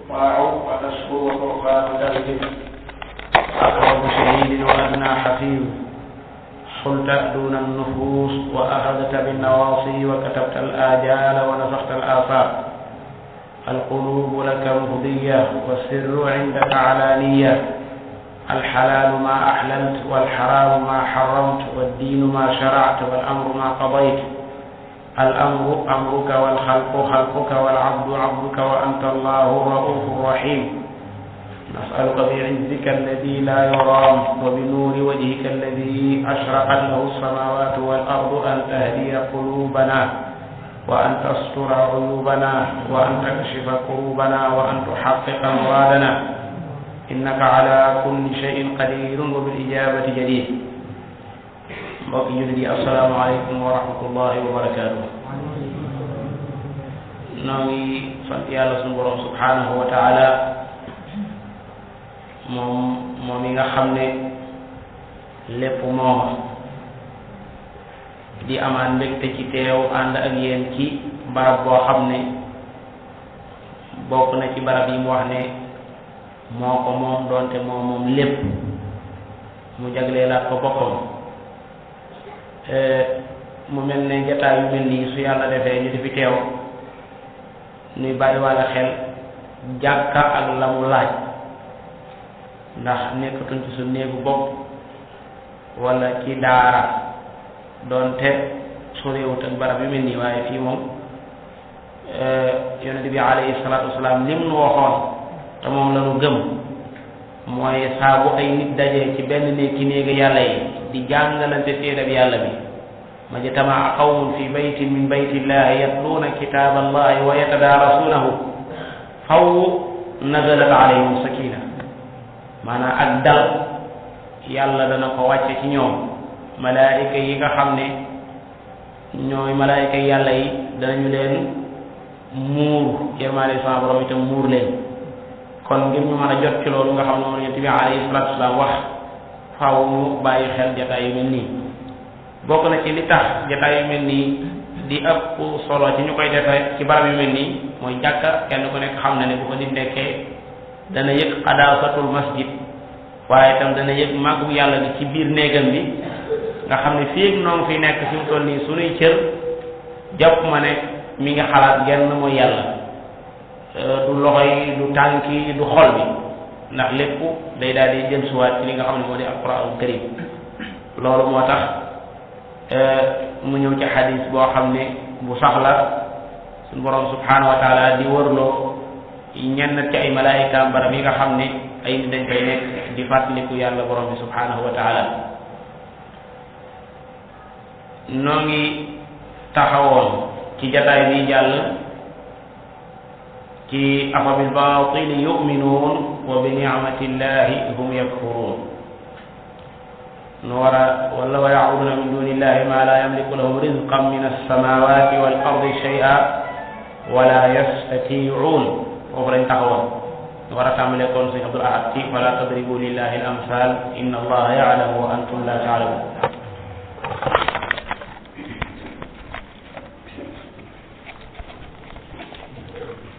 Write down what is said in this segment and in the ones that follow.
تطاع وتشكر وترفع وتغفر أقرب شهيد وأدنى حفيظ حلت دون النفوس وأخذت بالنواصي وكتبت الآجال ونفخت الآفاق القلوب لك مفضية والسر عندك علانية الحلال ما أحللت والحرام ما حرمت والدين ما شرعت والأمر ما قضيت الأمر أمرك والخلق خلقك والعبد عبدك وأنت الله الرؤوف الرحيم نسألك بعزك الذي لا يرام وبنور وجهك الذي أشرقت له السماوات والأرض أن تهدي قلوبنا وأن تستر عيوبنا وأن تكشف كروبنا وأن تحقق مرادنا إنك على كل شيء قدير وبالإجابة جدير. mbokk jullit yi assalaamu aleykum wa rahmatullahi wa barakaatuh. noo ngi sant yàlla sunu borom subhanahu wa taala moom yi nga xam ne lépp mooma di amaan mbégte ci teew ànd ak yéen ci barab boo xam ne bokk na ci barab yi mu wax ne moo ko moom doonte moom lépp mu jagleelaat ko boppam. mu mel ne jataay yu mel nii su yàlla defee ñu di fi teew nuy bàyyi walla xel jàkka ak la mu laaj ndax nekkatuñ ci su néegu bopp walla ci daara doonte sorewut ak barab yu mel nii waaye fii moom yonent bi alayhi salaatu wasalaam lim nu waxoon te moom la nu gëm mooy saabu ay nit dajee ci benn néeg ci néegi yàlla yi di jàngalante téereb yàlla bi majtamaa qawmun fi baytin min baytillahi yatluuna kitaaba allahi wa yatadaarasuunahu faw nazalat alayhim sakina maanaam ak dal yàlla dana ko wàcce ci ñoom malaayika yi nga xam ne ñooy malaayika yàlla yi danañu leen muur yërmaande sama borom itam muur leen kon ngir ñu mën a jot ci loolu nga xam ne moom yonent bi alayhi salaatu wasalaam wax faaw ñu bàyyi xel jataay yu mel nii bokk na ci li tax jataay yu mel nii di ëpp solo ci ñu koy defee ci barab yu mel nii mooy jàkka kenn ku nekk xam na ne bu ko nit nekkee dana yëg xadaasatul masjid waaye itam dana yëg màggu yàlla bi ci biir néegam bi nga xam ne fii ak noonu fi nekk fi mu toll nii sunuy cër jàpp ma ne mi ngi xalaat genn mooy yàlla du loxo yi du tànk yi du xol bi ndax lépp day daal di jël suwaat ci li nga xam ne moo di alquranul karim loolu moo tax mu ñëw ci xadis boo xam ne bu sax la suñu borom subhanahu wa taala di wërloo ñenn ci ay malaayikaam barab yi nga xam ne ay nit dañ fay nekk di fàttaliku yàlla borom bi subhanahu wa taala noo ngi taxawoon ci jataay bi jàll ci afa bil baatili yu'minuun wa bi ni'matillahi hum yakfuruun nu war a wala wa ya'buduuna min duunillahi ma la yamliku lahum rizqan min as-samaawaati wal ardi shay'an wa la yastatii'uun foofu lañ taxawoon nu war a tàmbalee kon sëñ Abdul Ahad ci fala tadribu lillahi al-amsaal inna allaha ya'lamu wa antum la ta'lamuun.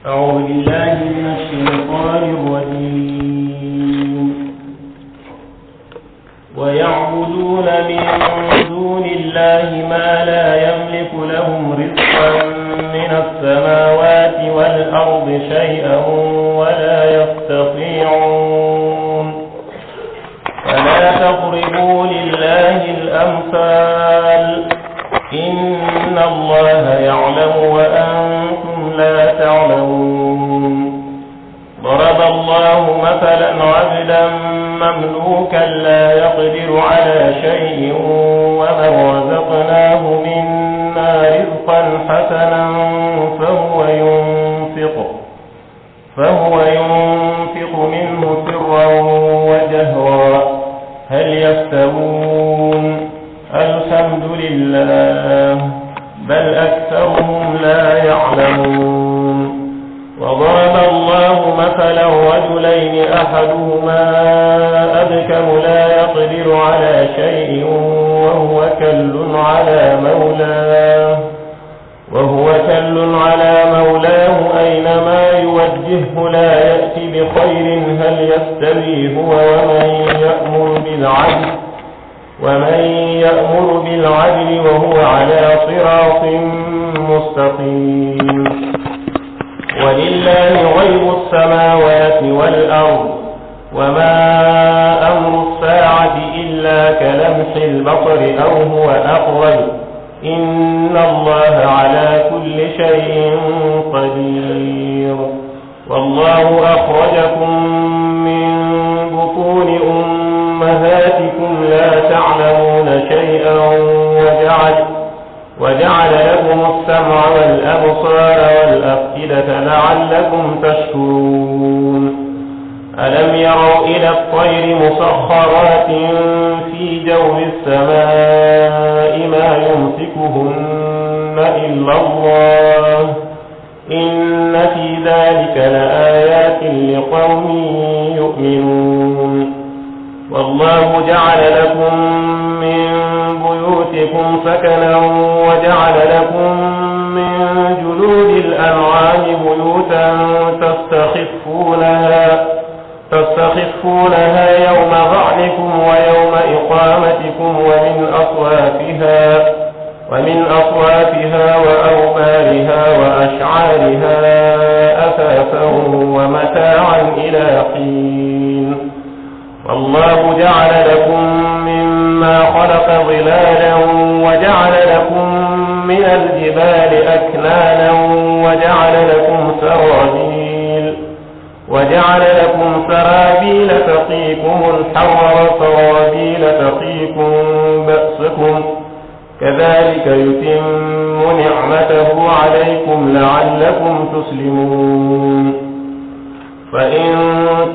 أعوذ بالله من الشيطان الرجيم ويعبدون من دون الله ما لا يملك لهم رزقا من السماوات والأرض شيئا ولا يستطيعون فلا تضربوا لله الأمثال إن الله يعلم وأنتم لا تعلمون ضرب الله مثلا عبدا مملوكا لا يقدر على شيء ومن رزقناه منا رزقا حسنا فهو ينفق منه سرا وجهرا هل يستوون الحمد لله بل أكثرهم لا يعلمون وضرب الله مثلا رجلين أحدهما أبكم لا يقدر على شيء وهو كل على مولاه وهو كل على مولاه أينما يوجهه لا يأتي بخير هل يستوي هو ومن يأمر بالعدل وهو على صراط مستقيم ولله غيب السماوات والأرض وما أمر الساعة إلا كلمح البصر أو هو أقرب إن الله على كل شيء قدير والله أخرجكم من بطون أمهاتكم لا تعلمون شيئا وجعل لكم السمع والأبصار والأفئدة لعلكم تشكرون ألم يروا إلى الطير مسخرات في جو السماء ما يمسكهن إلا الله إن في ذلك لآيات لقوم يؤمنون والله جعل لكم من بيوتكم سكنا وجعل لكم من جلود الأنعام بيوتا تستخفونها يوم ظعنكم ويوم إقامتكم ومن أصوافها وأوبارها وأشعارها أثاثا ومتاعا إلى حين والله جعل لكم مما خلق ظلالا وجعل لكم من الجبال أكنانا وجعل لكم سرابيل تقيكم الحر وسرابيل تقيكم بأسكم كذلك يتم نعمته عليكم لعلكم تسلمون فإن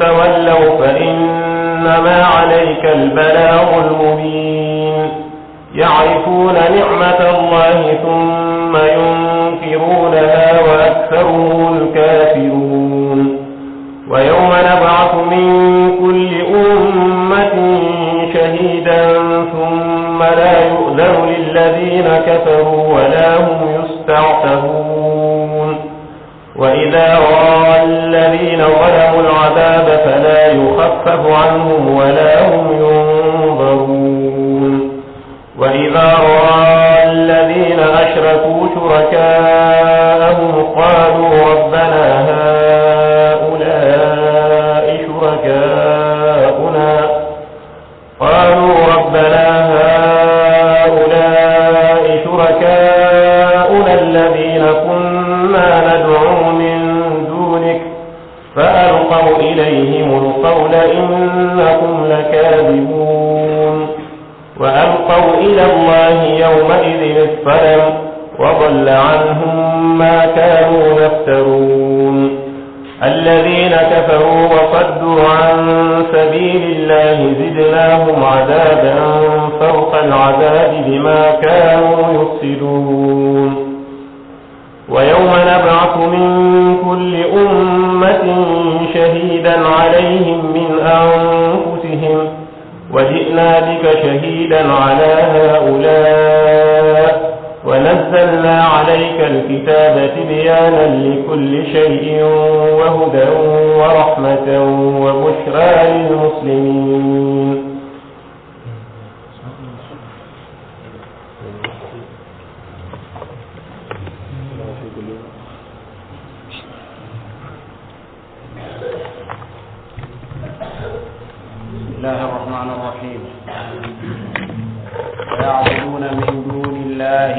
تولوا فإنما عليك البلاغ المبين يعرفون نعمة الله ثم ينكرونها وأكثرهم الكافرون ويوم نبعث من كل أمة شهيدا ثم لا يؤذن للذين كفروا ولا هم يستعتبون وإذا رأى الذين ظلموا العذاب فلا يخفف عنهم ولا هم ينظرون وإذا رأى الذين أشركوا شركاءهم قالوا ربنا هؤلاء شركاؤنا الذين كنا ندعو من دونك فألقوا إليهم القول إنكم لكاذبون وألقوا إلى الله يومئذ السلم وضل عنهم ما كانوا يفترون الذين كفروا وصدوا عن سبيل الله زدناهم عذابا فوق العذاب بما كانوا يفسدون ويوم نبعث من كل أمة شهيدا عليهم من أنفسهم وجئنا بك شهيدا على هؤلاء ونزلنا عليك الكتاب تبيانا لكل شيء وهدى ورحمة وبشرى للمسلمين بسم الله الرحمن الرحيم ويعبدون من دون الله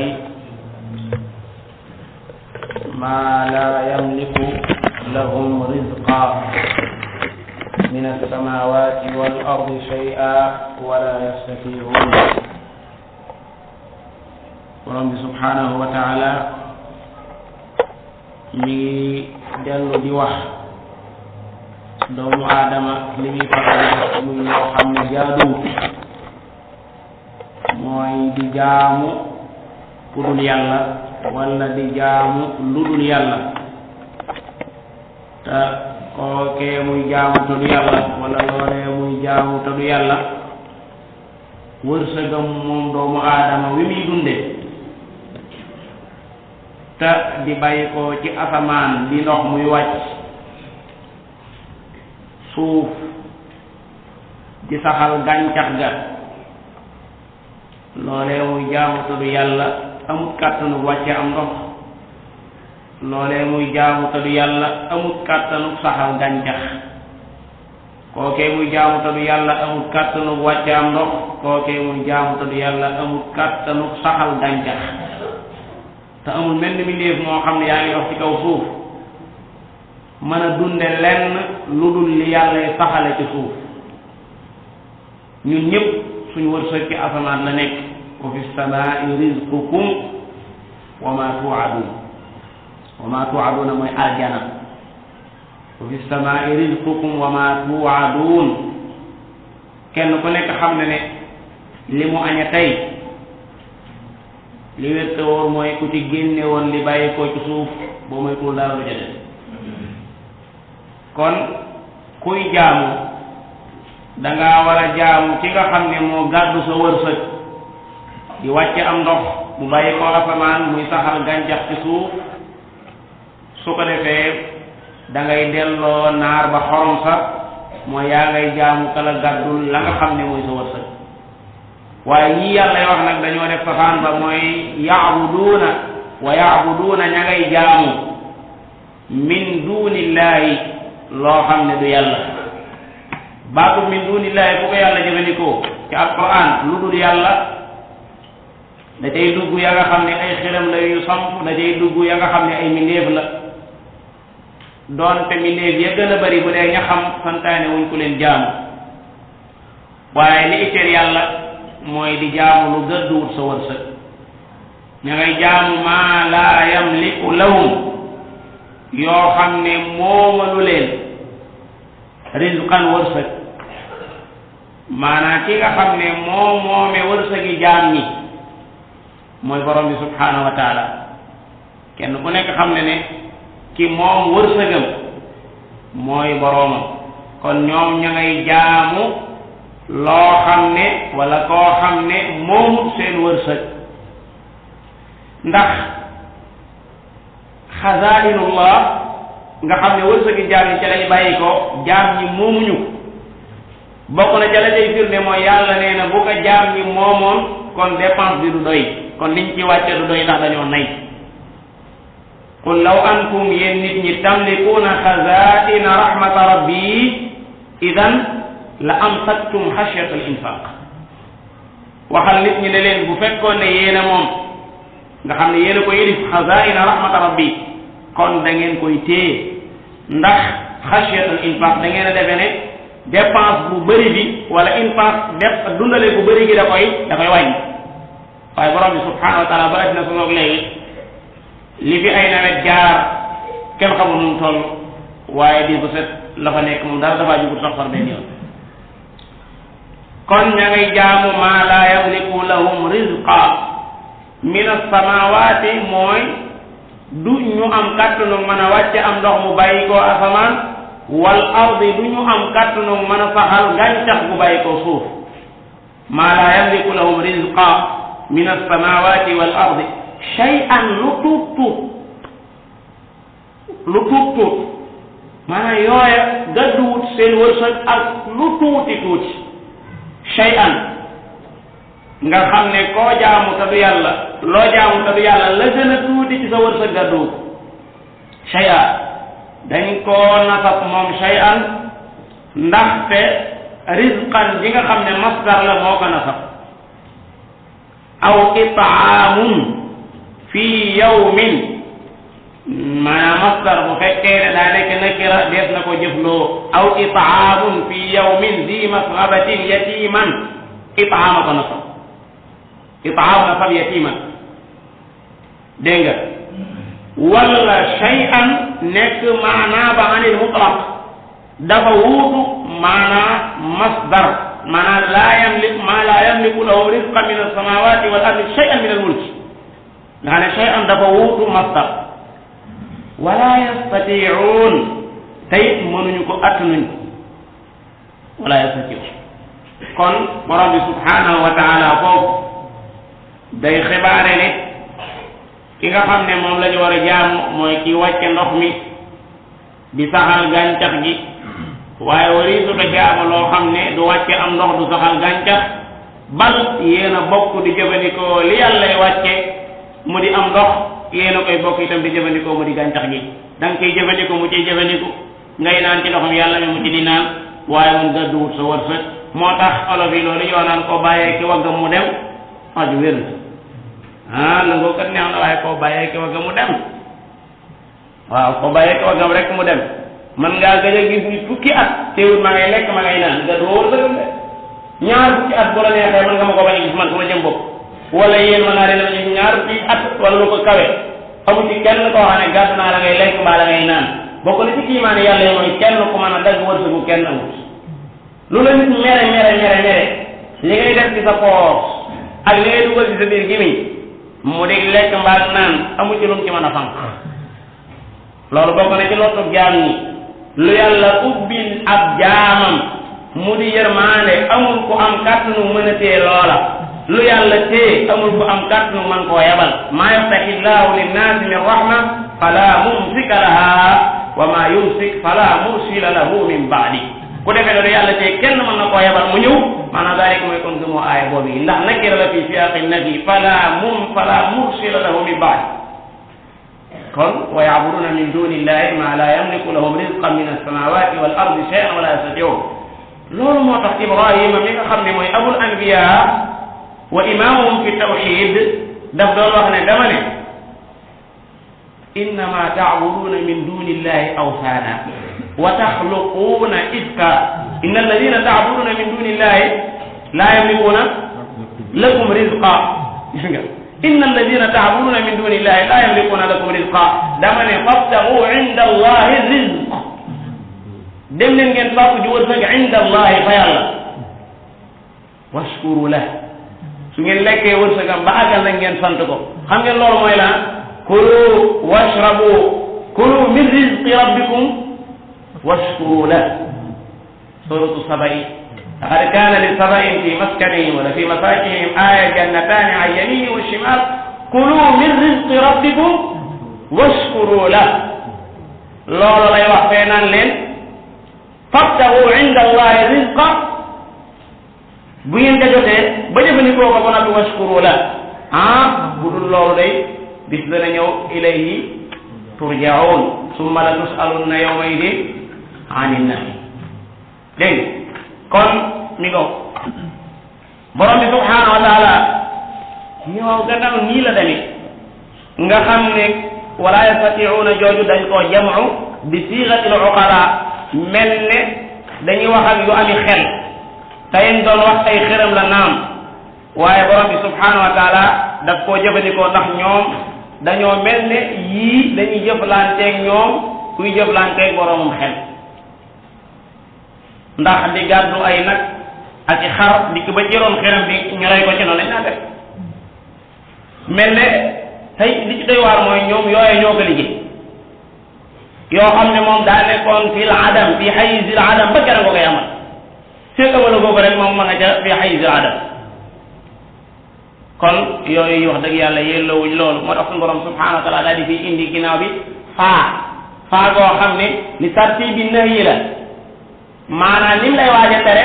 ما لا يملك لهم رزقا من السماوات والأرض شيئا ولا يستطيعون ورب سبحانه وتعالى mi dellu di wax doomu aadama li muy faral muy loo xam ne jaaduwut mooy di jaamu ku dul yàlla wala di jaamu lu dul yàlla te kookee muy jaamu te du yàlla wala loolee muy jaamu te du yàlla wërsëgam moom doomu aadama wi muy dunde te di bàyyi ko ci asamaan di ndox muy wàcc suuf di saxal gàncax ga loolee muy jaamu te du yàlla amut kàttanu wàcce am ndox loolee muy jaamu te du yàlla amut kàttanu saxal gàncax kookee muy jaamu te du yàlla amut kàttanu wàcce am ndox kookee muy jaamu te du yàlla amut kàttanu saxal gàncax te amul mel ni mbindéef moo xam ne yaa ngi wax ci kaw suuf mën a dunde lenn lu dul li yàlla saxale ci suuf ñun ñëpp suñu wërsëg ci asamaan la nekk wa fi samaa'i rizqukum wa ma tu'adun wa ma tu'aduna mooy aljana wa fi samaa'i rizqukum wa ma tu'adun kenn ku nekk xam ne ne li mu aña tey li wér te wóor mooy ku ci génne woon li bàyyi ko ci suuf boo moytuwul dara lu ca des kon kuy jaamu danga war a jaamu ci nga xam ne moo gàddu sa wërsëg di wàcce am ndox mu bàyyi ko asamaan muy saxal gàncax ci suuf su ko defee dangay delloo naar ba xorom sa mooy yaa ngay jaamu kala gàddul la nga xam ne mooy sa wërsëg waaye ñii yàlla wax nag dañoo def safaan ba mooy yaabuduuna wa yaabuduuna ña ngay jaamu min dunillahi loo xam ne du yàlla baatu min dunillahi fu ko yàlla jëfandikoo ci alquran lu dul yàlla da cay dugg ya nga xam ne ay xiram la yu samp da cay dugg ya nga xam ne ay mindeef la doonte mindeef ya gën a bari bu dee ña xam santaane wuñ ko leen jaamu waaye li itteel yàlla mooy di jaamu lu gëdduwut sa wërsëg ña ngay jaamu maa laa yamliku lahum yoo xam ne moomalu leen rizqan wërsëg maanaam ki nga xam ne moome wërsëgi jaam ñi mooy borom bi subhanahu wa taala kenn ku nekk xam ne ki moom wërsëgam mooy boroomam kon ñoom ña ngay jaamu loo xam ne wala koo xam ne moomut seen wërsëg ndax xazainullah nga xam ne wërsëgi jaam ñi ca lay bàyyi ko jaam ñi moomuñu bokk na ca la cay firnde mooy yàlla nee na bu ko jaam ñi moomoon kon dépense bi du doy kon liñ ci wàcce du doy ndax dañoo nay qul law antum yéen nit ñi tamlikuuna xazaina rahmata rabbi idan la amsaktum xashyata al infaq waxal nit ñi ne leen bu fekkoon ne yéen a moom nga xam ne yéen a ko yëlif xazaina rahmata rabbi kon da ngeen koy téye ndax xashyata al infaq da ngeen a defe ne dépense bu bëri bi wala infaq def dundale bu bëri gi da koy wàññi waaye borom bi subhanahu wa taala ba addina su moog léegi li fi ay nawet jaar kenn xamul nu mu toll waaye di bu set la fa nekk moom dara dafaa jugut sax far benn yoon kon ña ngay jaamu maa laa yamliku lahum rizqa min as-samawati mooy du ñu am kàttanu mën a wàcce am ndox mu bàyyi koo asamaan wal ardi du ñu am kàttanu mën a saxal gàncax bu bàyyi koo suuf maa laa yamliku lahum rizqa min as-samawati wal ardi shay'an lu tuut tuut maanaam yooya gàdduwut seen wërsëg ak lu tuuti shay'an nga xam ne koo jaamu te du yàlla loo jaamu te du yàlla la gën a tuuti ci sa wërsëg gàdduwut shay'an dañ koo nasab moom shay'an ndaxte rizqan ji nga xam ne masdar la moo ko nasab aw it'aamun fi yawmin maanaam masdar bu fekkee ne daa nekk nakira dees na ko jëfloo aw it'aamun fi yawmin zi masghabatin yatiman it'aama ko nasab it'aam na fab yatiman dégg nga wala shay'an nekk maanaa ba anil mutlaq dafa wuutu maanaa masdar maanaa laa yamlik maa laa yamliku lahu rizqan min as-samawati wal ardi shay'an min al-mulk nga xam ne shay'an dafa wuutu masdar wala yastati'un tey mënuñu ko attanuñ ko wala yastati'un kon borom bi subhanahu wa taala foofu day xibaare ne ki nga xam ne moom la ñu war a jaamu mooy ki wàcce ndox mi di saxal gàncax gi waaye warisu ta jaamu loo xam ne du wàcce am ndox du saxal gàncax bal yéen a bokk di jëfandikoo li yàllay wàcce mu di am ndox yéen a koy bokk itam di jëfandikoo mu di gàncax gi da nga koy jëfandikoo mu ciy jëfandiku ngay naan ci ndoxam yàlla mi mu ci di naan waaye moom gàdduwut sa wërsëg moo tax olof yi loolu yoo naan koo bàyyee ki waggam mu dem aju wér la ngoo kat neex na waaye koo bàyyee ki waggam mu dem waaw koo bàyyee ki waggam rek mu dem man ngaa gëj a gis ni fukki at teewul ma ngay lekk ma ngay naan gàdduwoo wërsëgam de ñaar fukki at bu la neexee mën nga ma ko bañ a gis man su ma jëm bopp wala yéen mën naa leen a gis ñaar fukki at wala lu ko kawe amu ci kenn koo xam ne gàtt naa la ngay lekk mbaa la ngay naan bokk na ci kiimaane yàlla yi mooy kenn ku mën a dagg wërsëgu kenn amut lu la nit mere li ngay def ci sa poos ak li ngay dugal ci sa biir gémmiñ mu di lekk mbaa naan amu ci lu mu ci mën a fànq loolu bokk na ci lottu jaam ñi lu yàlla ubbil ab jaamam mu di yërmaande amul ku am kàttanu mën a téye loola lu yàlla téye amul ku am kàttanu mën koo yabal maa yaftahi llahu linnaasi min rahma fala mumsika laha wa ma yumsik fala mursila lahu min baadi ku defee loolu yàlla téye kenn mën na koo yabal mu ñëw maanaam daalik mooy kon gëmoo aaya boobu yi ndax nakira la fi siyaqi nafi fala mursila lahu min baadi kon wa ya'buduna min duni illahi ma la yamliku lahum rizqan min as-samawati wal ardi shay'an wa la yastati'un loolu moo tax Ibrahima mi nga xam ne mooy abul anbiya wa imamuhum fi tawxid daf doon wax ne dama ne innama ta'buduna min duni illahi awthana wa taxluquuna ifka inna alladina ta'buduna min duni illahi la yamlikuna lakum rizqa gis nga inna alladina ta'buduna min duni illahi la yamlikuna lakum rizqa dama ne fabtagu inda allahi rizq dem leen ngeen fàkku ji wërsëg inda allahi fa yàlla washkuru lah su ngeen lekkee wërsëgam ba àggal nag ngeen sant ko xam ngeen loolu mooy la kulu washrabu kulu min rizqi rabbikum washkuru lah suratu sabai laqad kana li sabain fi maskanihim wala fi masakinihim aya jannatani an yamini wa shimal kulu min rizqi rabbikum washkuru lah loolu lay wax fee naan leen fabtagu inda allahi rizqa bu ngeen ko jotee ba jëfandikoo ko ba noppi washkuru la bu dul loolu day bis dana ñëw ilayhi turjaun summa la tusalunna yawma idin anin naim dégg kon mi ngo borom bi subhanahu wa taala ñoo gannaaw nii la demee nga xam ne wala yastati'una jooju dañ koo jamu bi sighati al uqala mel ne dañuy wax ak yu ami xel tayen doon wax ay xëram la naam waaye borom bi subhanahu wa taala daf koo jëfandikoo ndax ñoom dañoo mel ne yii dañuy jëflanteeg ñoom kuy jëflanteeg boromum xel ndax di gàddu ay nag ak i xar di ko ba jëroon xëram bi ñu rey ko ci noonu lañ naa def mel ne tey li ci doy waar mooy ñoom yooye ñoo ko liggéey yoo xam ne moom daa nekkoon fil adam fi hayzil adam ba kera nga koy amal fekk amala googu rek moom ma nga ca fi hayzil adam kon yooyu wax dëgg yàlla yellowuñ loolu moo tax suñu borom subhanahu wa taala daal di fi indi ginnaaw bi faa goo xam ne li tartibi nahyi la maanaam lim lay waaja tere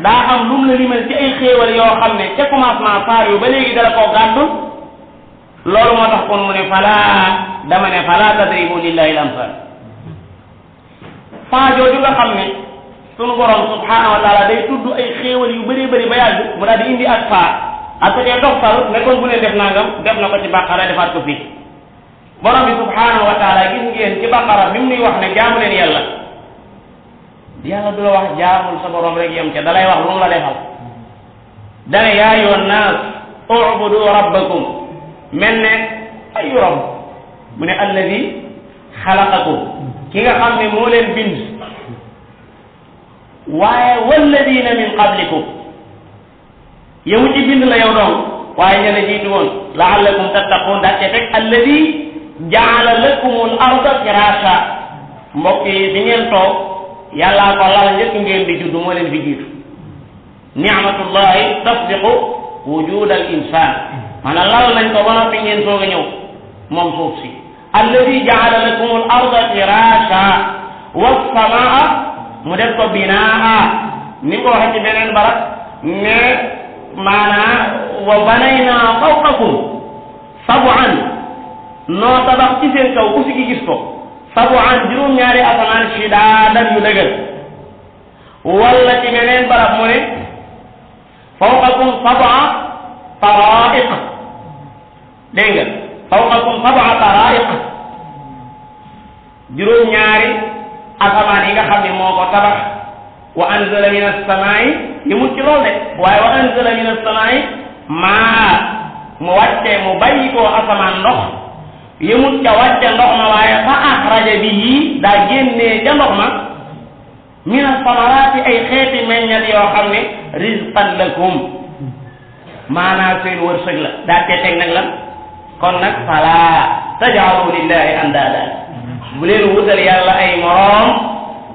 daa am lum la limal ci ay xéewal yoo xam ne ca commencement faar yu ba léegi dala koo gàddul loolu moo tax kon mu ne dama ne fala tadribu lillahi al-amsal faa jooju nga xam ne sunu borom subhanahu wa taala day tudd ay xéewal yu bëree bëri ba yàgg mu daal di indi ak faa ak ko cee doxtal ne kon bu leen def nangam def na ko ci baqara defaat ko fii borom bi subhanahu wa taala gis ngeen ci baqara bi mu nuy wax ne jaamu leen yàlla du la wax jaamul sa borom rek yem ca dalay wax lu mu la defal dane yaa ayyuhan naas u'budu rabbakum mel ne ayu rabb mu ne alladi xalaqakum ki nga xam ne moo leen bind waaye walladina min qablikum yow ci bind la yow doon waaye ña la jiitu woon la'allakum tattaqun daa cee fekk alladi jaala lakumul arda firasha mbokk yi bi ngeen toog yàllaa ko lal njëkk ngeen di judd moo leen fi jiitu ni'matullahi tasbiqu wujud al insan maanaam lal nañ ko ba noppi ngeen soog a ñëw moom suuf si alladi jaala lakum al arda firasha wassamaa mu def ko binaa ni ko waxee ci beneen barab ne maanaa wa banaynaa fawqakum sab'an noo tabax ci seen kaw ku si gi gis ko sab'an juróom-ñaari asamaan shidaadan yu dëgër wala ci beneen barab mu ne fawqakum sab'a taraa'iq dégg nga fawqakum sab'a taraa'iq juróom-ñaari asamaan yi nga xam ne moo ko tabax wa anzala min as-samaa'i yëmut ci loolu de waaye wa anzala min as-samaa'i maa mu wàcce mu bàyyi koo asamaan ndox yëmut ca wàcce ndox ma waaye fa axraja bihi daa génnee ca ndox ma min as-samaraati ay xeeti meññal yoo xam ne rizqan lakum maanaa seen wërsëg la daa tee teg nag lan kon nag fala taj'alu lillahi andaada bu leen wutal yàlla ay moroom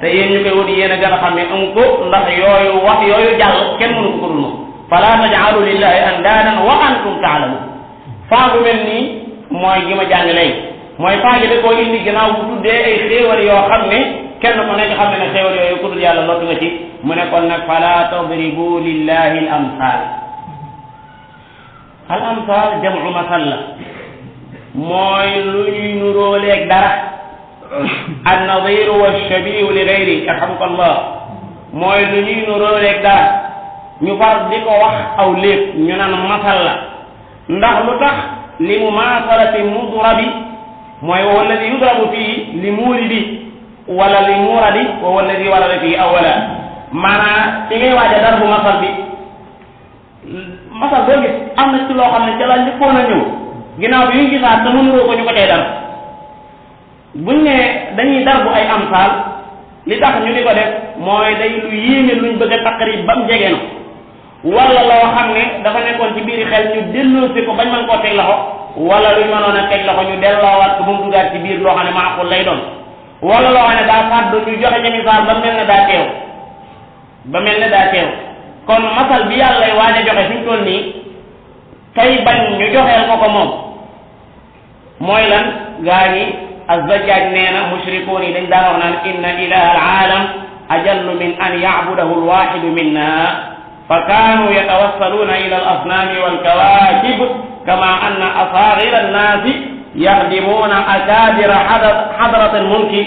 te yéen ñu koy wut yéen a gën a xam ne amu ko ndax yooyu wax yooyu jàll kenn mënu ko dul moom fala taj'alu lillahi andaadan wa antum ta'lamun faa bu mel nii mooy gi ma jàng léegi mooy faa gi da koo indi gannaaw bu tuddee ay xéewal yoo xam ne kenn ku nekk xam ne ne xéewal yooyu ku dul yàlla lottu nga ci mu ne kon nag fala tadribu lillahi al amsal al amsal jam'u masal la mooy lu ñuy nuróoleeg dara an-nadiru wash-shabihu li ghayri yarhamukallah mooy lu ñuy nuróoleeg dara ñu far di ko wax aw lépp ñu naan masal la ndax lu tax li mumasalati mudrabi mooy wa alladi yudrabu fii li muuridi wala li muuradi wa alladi warada fii awwala maanaam ci ngay waaja dar bu masal bi masal boo gis am na ci loo xam ne ca la njëkkoon a ñëw ginnaaw bi ñu gisaat te mënuloo ko ñu ko tey dar buñ ne dañuy dar bu ay amsal li tax ñu di ko def mooy day lu yéeme luñ bëgg a taqrib ba mu jege na wala loo xam ne dafa nekkoon ci biir xel ñu delloosi ko bañ mën koo teg loxo wala luñ mënoon a teg loxo ñu delloowaat ko ba mu dugaat ci biir loo xam ne maaqul lay doon wala loo xam ne daa fàddu ñu joxe ca misaal ba mel ne daa teew kon masal bi yàlla waaj a joxe fi ñu toll nii tey bañ ñu joxeel ko moom mooy lan gaa ñi az-Zajjaaj nee na mushrikuun yi dañ daan wax naan inna ilaha al-aalam ajallu min an ya'budahu al-waahidu minna fa kaanu yatawassaluuna ila al-asnaami wal-kawaakib kama anna asaaghira an-naasi yaxdimuuna akaabira hadrata al-mulki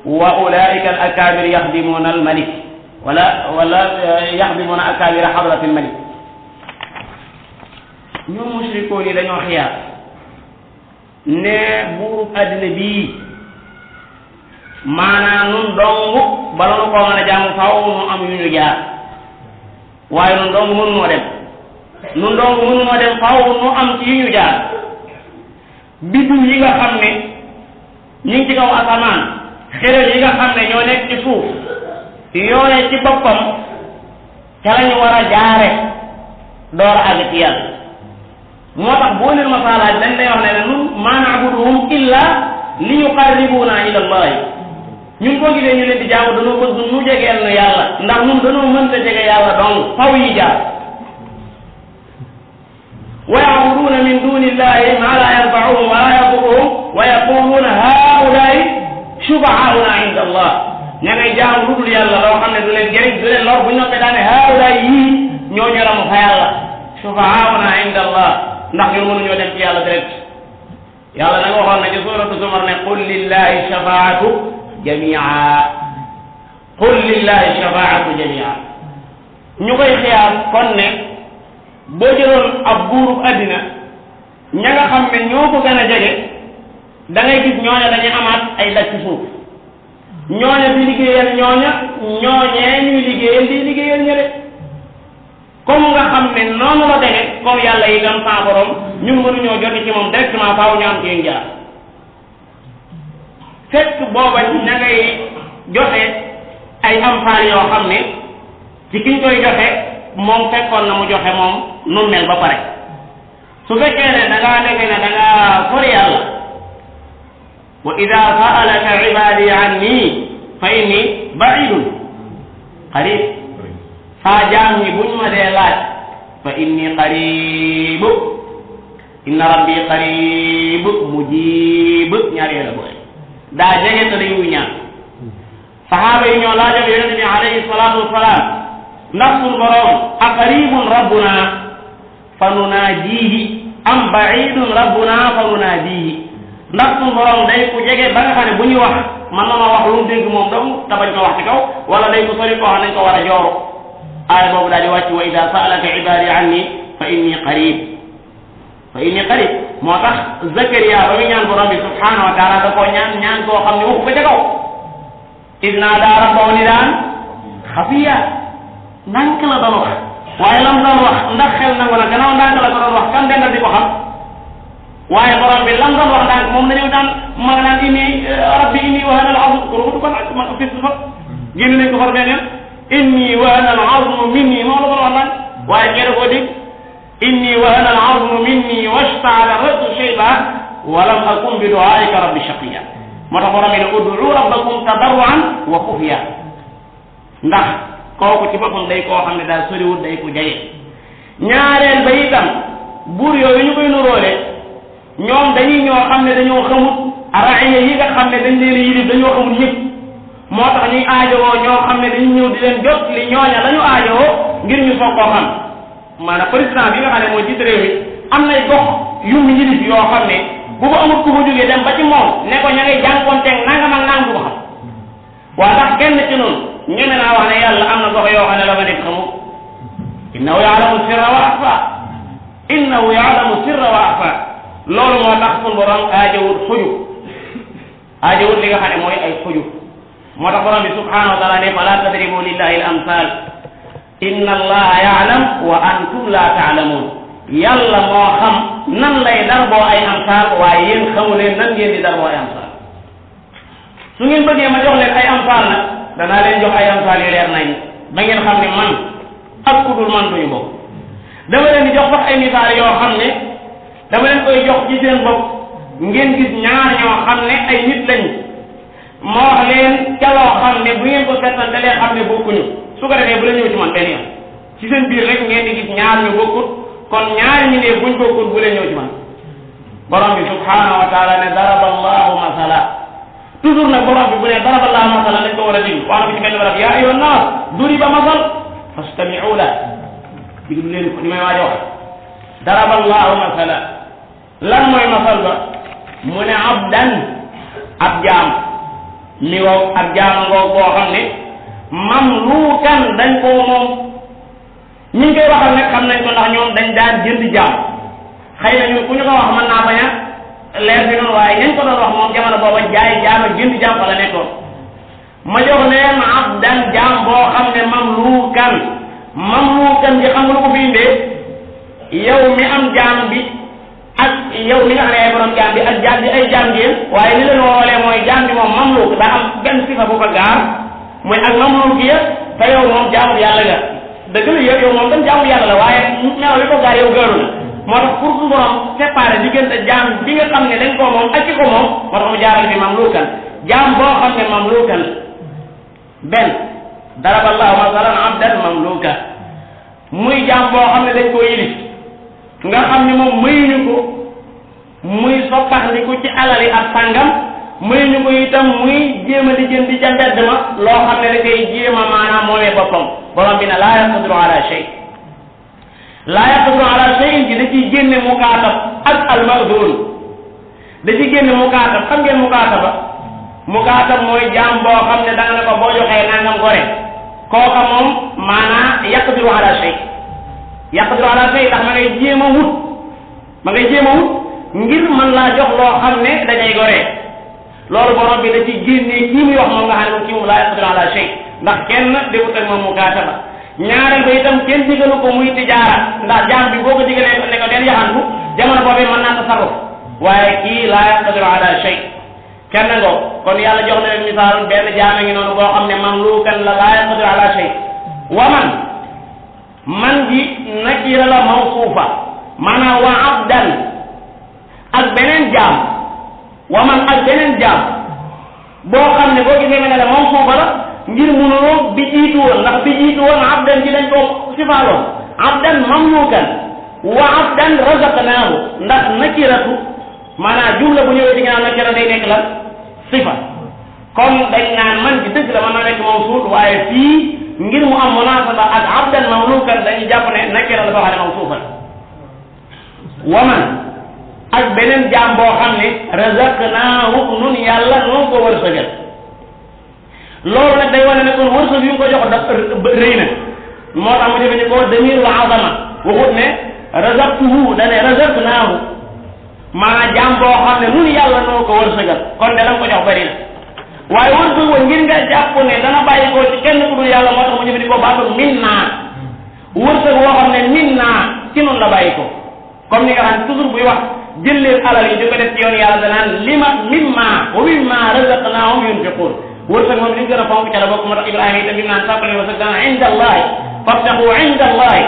wa ulaa'ika al-akaabir yaxdimuuna al-malik wala yaxdimuuna akaabira hadrata al-malik ñoom mushrikuun yi dañoo xiyaar ne buurub àddina bii maanaam nun dong bala nu ko mën a jaamu faaw nu am yu ñu jaar waaye nun dong mënunoo dem faaw nu am ci yu ñu jaar biddiw yi nga xam ne ñu ngi ci kaw asamaan xérél yi nga xam ne ñoo nekk ci suuf yooye ci boppam ca lañu war a jaare door a àgg ci yàlla moo tax boo leen masaalaaj dañ lay wax ne nun maa na'buduhum illa li yuqarribuna ila Allah ñun koo gisee ñu leen di jaamu dañoo bëgg nu jegeel nu yàlla ndax ñun dañoo mënta jege yàlla donc faw yi jaar wa ya'buduna min duni llahi ma la yanfa'uhum wa la yadurruhum wa yaquluna haa'ula'i shufa'aa'una 'inda Allah ña ngay jaamu lu dul yàlla loo xam ne du leen jëriñ du leen lor bu ñu noppee daane haa'ula'i yii ñoo ñu ramu fa yàlla shufa'aa'una 'inda Allah ndax ñun mënuñoo dem ci yàlla direct yàlla nag waxoon na ci suuratu Zumar ne qul lillahi shafaa'atu jamii'a ñu koy xiyaar kon ne boo jëloon ab buurub àddina ña nga xam ne ñoo ko gën a jege da ngay gis ñooña dañuy amaat ay daj ci suuf ñooña di liggéeyal ñooñee ñuy liggéeyal di liggéeyal ñële comme nga xam ne noonu la deme comme yàlla yi gam sa borom ñun mënuñoo joti ci moom directement faaw ñu am ci jaar fekk booba ña ngay joxe ay amfaal yoo xam ne ci kiñ koy joxe moom fekkoon na mu joxe moom nu mel ba pare su fekkee ne da ngaa defe ne da ngaa sori yàlla wa ida sa'alaka ibadi anni fa inni ba'idun qarib saa jaam ñi buñ ma dee laaj fa inni qaribu inna rabbi qarib mujib ñaari la boy daa jege te day wuy ñaan sahaaba yi ñoo laajoon yonente bi alayhi salatu wasalaam ndax suñu borom aqaribun rabbuna fa nunaajihi am baidun rabbuna fa nunaajihi ndax suñu borom day ku jege ba nga xam ne bu ñuy wax man na ma wax lu mu dégg moom dong te bañ ko wax ci kaw wala day ku sori koo xam nañ ko war a jooro aaya boobu daal di wàcc wa ida saalaka ibadi anni fa inni qarib moo tax Zakariya ba muy ñaan borom bi subhanahu wa taala da koo ñaan koo xam ne waxu ko ca kaw id naadaa rabbahu nidaan xafiya ndànk la doon wax waaye lam doon wax ndax xel nangu na gannaaw ndànk la ko doon wax kan dendal di ko xam waaye borom bi lam doon wax ndànk moom dañu daan ma nga naan rabbi inni wahana al azmu ko du ko ma fis fa génn nañ ko far beneen inni wahana al azmu minni moom la ko wax ndànk waaye kee da koo dégg inni wahana al azmu minni washtaala rasu shayba walam akun bi duaika rabbi shaqiya moo tax borom bi ne ud'u rabbakum tadarruan wa xufiya ndax kooku ci boppam day koo xam ne daal soriwul day ko jaye ñaareel ba itam buur yooyu ñu koy nuróole ñoom dañuy ñoo xam ne dañoo xamut raaya yi nga xam ne dañ leen yilif dañoo xamut ñëpp moo tax ñuy aajowoo ñoo xam ne dañuy ñëw di leen jot li ñooña la ñu aajowoo ngir ñu soog koo xam maanaam président bi nga xam ne mooy jiite réew mi am nay gox yu mu yilif yoo xam ne bu ko amul ku fa jógee dem ba ci moom ne ko ña ngay jànkoonteeg nangam ak nangam du ko xam waa ndax kenn ci noonu ñeme naa wax ne yàlla am na gox yoo xam ne la fa nekk xamul innahu yaalamu sirra wa axfa innahu yaalamu sirra wa axfa loolu moo tax suñu borom aajawut xuju aajawut li nga xam ne mooy ay xuju moo tax borom bi subhanahu wa taala ne fala tadribu lillahi al amsal inna allaha yaalam wa antum la taalamun yàlla moo xam nan lay darboo ay amsal waaye yéen xamu leen nan ngeen di darboo ay amsal su ngeen bëggee ma jox leen ay amsal nag danaa leen jox ay amsal yu leer nañ ba ngeen xam ne man ak ku dul man duñu bokk dama leen di jox sax ay misaal yoo xam ne dama leen koy jox ci seen bopp ngeen gis ñaar ñoo xam ne ay nit lañu ma wax leen ca loo xam ne bu ngeen ko seetante leen xam ne bokkuñu su ko defee bu la ñëw ci man benn yoon ci seen biir rek ngeen di gis ñaar ñu bokkut kon ñaari ñi ne buñ bokkut bu leen ñëw ci man borom bi subhanahu wa taala ne daraba allahu masala toujours nag borom bi bu ne daraba allahu masala lañ ko war a déglu wax na ko ci benn barab yaa ayyuhan naas duriba masal fastami'u la diglu leen ko ni may waaj a wax daraba allahu masala lan mooy masal ba mu ne abdan ab jaam li wow ab jaam ngoo koo xam ne mamluukan dañ koo moom ñi ngi koy waxal nag xam nañ ko ndax ñoom dañ daan jënd jaam xëy na ñun ku ñu ko wax mën naa bañ a leer bi noonu waaye ñañ ko doon wax moom jamono booba jaay jaam ak jënd jaam fa la nekkoon ma jox leen abdan jaam boo xam ne mamluukan bi xam nga lu ko fi indee yow mi am jaam bi ak yow mi nga xam ne ay borom jaam bi ak jaam bi ay jaam ngeen waaye li leen woolee mooy jaam bi moom mamluuk daa am benn sifa bu ko gaar mooy ak mamluuk ya te yow moom jaamu yàlla nga dëgg la yow moom tam jaamu yàlla la waaye melaw li ko gaar yow gaaru la moo tax pour suñu borom séparé diggante jaam bi nga xam ne dañ ko moom ak ci ko moom moo tax mu jaaral fi mamluukan jaam boo xam ne mamluukan benn daraba allahu masalan abdan mamluuka muy jaam boo xam ne dañ koo yilif nga xam ne moom mayuñu ko muy soppaxndiku ci alali ak sàngam mayuñu ko itam muy jéem a di jënd ca mbedd ma loo xam ne da koy jéem a maanaam moomee boppam borom bi ne laa yaqdiru ala shay laa yaqdiru ala shay ji da ciy génne mukaatab ak almadun da ciy génne mukaatab xam ngeen mukaatab mooy jaam boo xam ne da nga ne ko boo joxee nangam gore kooka moom maanaa yaqdiru ala shay ndax ma ngay jéem a wut ngir mën laa jox loo xam ne dañay goree loolu borom bi da ci génnee kii muy wax moom nga xam ne moom kii moom laa yaqdiru ala shay ndax kenn defut ak moom mukaataba ñaareel ba itam kenn digalu ko muy tijaara ndax jaam bi boo ko digalee ne ko den yaxantu jamono boobee mën naa tasarruf waaye kii laa yaqdiru ala shay kenn ngoo kon yàlla jox na leen misaal benn jaam ngi noonu boo xam ne mamluukan la laa yaqdiru ala shay wa man ji nakira la mawsuufa maanaam wa abdan ak beneen jaam wa man ak beneen jaam boo xam ne boo gisee ne la mawsuufa la ngir munoo bi jiitu woon ndax bi jiitu woon abdan ji dañ ko sifaaloon abdan mamluukan wa abdan razaqnaahu ndax nakiratu maanaam jumla bu ñëwee ci ginnaaw nakira day nekk lan sifa comme dañ naan man ci dëgg la mën naa nekk mawsuul waaye fii ngir mu am munasaba ak abdan mamlukan dañuy jàpp ne nakira la boo xam ne mawsuufan wa man ak beneen jaam boo xam ne razaqnaahu nun yàlla noo ko wërsëgal loolu nag day wane ne kon wërsëg yu ko jox daf rëy na moo tax mu jëfandikoo damirul azama waxut ne razaqtuhu dane razaqnaahu maanaam jaam boo xam ne nun yàlla noo ko wërsëgal kon de la ko jox bëri na waaye wërsëg wa ngir nga jàpp ne dana bàyyi ko ci kenn ku dul yàlla moo tax mu jëfandikoo baatu minna wërsëg woo xam ne minna ci nun la bàyyi ko comme ni nga xam ne toujours buy wax jël leen alal yi di ko def ci yoon yàlla danaan lima mimma wa mimma razaqnaahum yunfiqun wërsëg moom li ñu gën a fonk ca la bokk moo tax Ibrahima itam bi mu naan sàppale wërsëg dana inda allahi fabtaxu inda allahi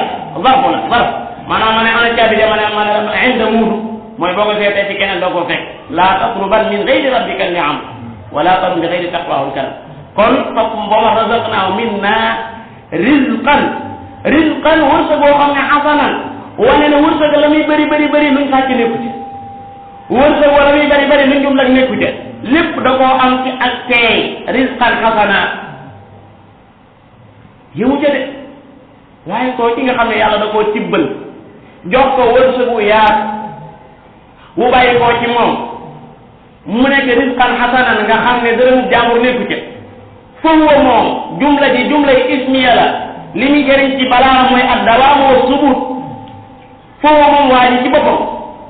zarfu la zarf maanaam ma ne ana caabi ja ma ne inda muudu mooy boo ko seetee ci keneen doo ko fekk laa tatluban min gayri rabbika niam wala tarum bi gayri taqwahu karam kon fop boo wax razaqnaahu minna rizqan rizqan wërsëg boo xam ne xasanan wane ne wërsëg la muy bëri luñ sàcc nekku ci wërsëg wala muy bëri luñ jum lak nekku ci lépp da koo am ci ak teey rizqan xasana yëmu ca de waaye koo ci nga xam ne yàlla da koo tibbal jox ko wërsëgu yaat wu bàyyi koo ci moom mu nekk rizqan xasanan nga xam ne dërëm jàmbur nekku ca foofu moom jumla ji jumla yi ismiya la li muy jëriñ ci balaa mooy ak dawaam wa subut foofu moom waa ji ci boppam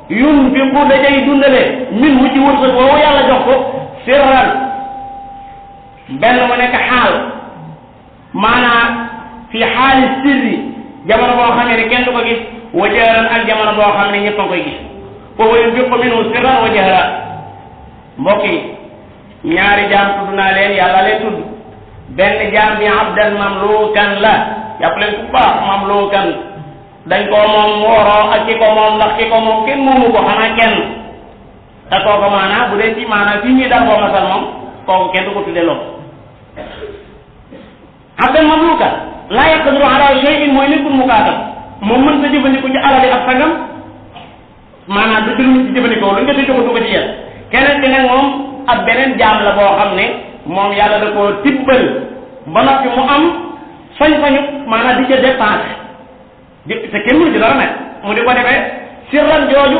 yunfiqu dajay dundale min wu ci wërsëg woowu yàlla jox ko sirran benn mu nekk xaal maanaam fi xaali sirri jamono boo xam ne kenn du ko gis wa jahran ak jamono boo xam ne ñëpp a koy gis foofu yunfiqu minhu sirran wa jahran mbokk yi ñaari jaam tudd naa leen yàlla leen tudd benn jaam bi abdan mamlukan la jàpp leen ku baax mamlukan dañ ko moom wooroo ak ki ko moom ndax ki ko moom kenn moomu ko xanaa kenn te kooku maanaam bu dee ci maanaam fii ñuy dar boo masal moom kooku kenn du ko tuddee loolu abdan mamlukan laa yaqdiru ala shay'in mooy nekkul mukaatab moom mën ta jëfandikoo ci alali ak sangam maanaam da jëluñu ci jëfandikoo lu nga te joxatu ko ci yéen keneen ki nag moom ab beneen jaam la boo xam ne moom yàlla da koo tibbal ba noppi mu am sañ-sañu maanaam di ca dépensé te kenn mënu ci dara nag mu di ko defee sirran jooju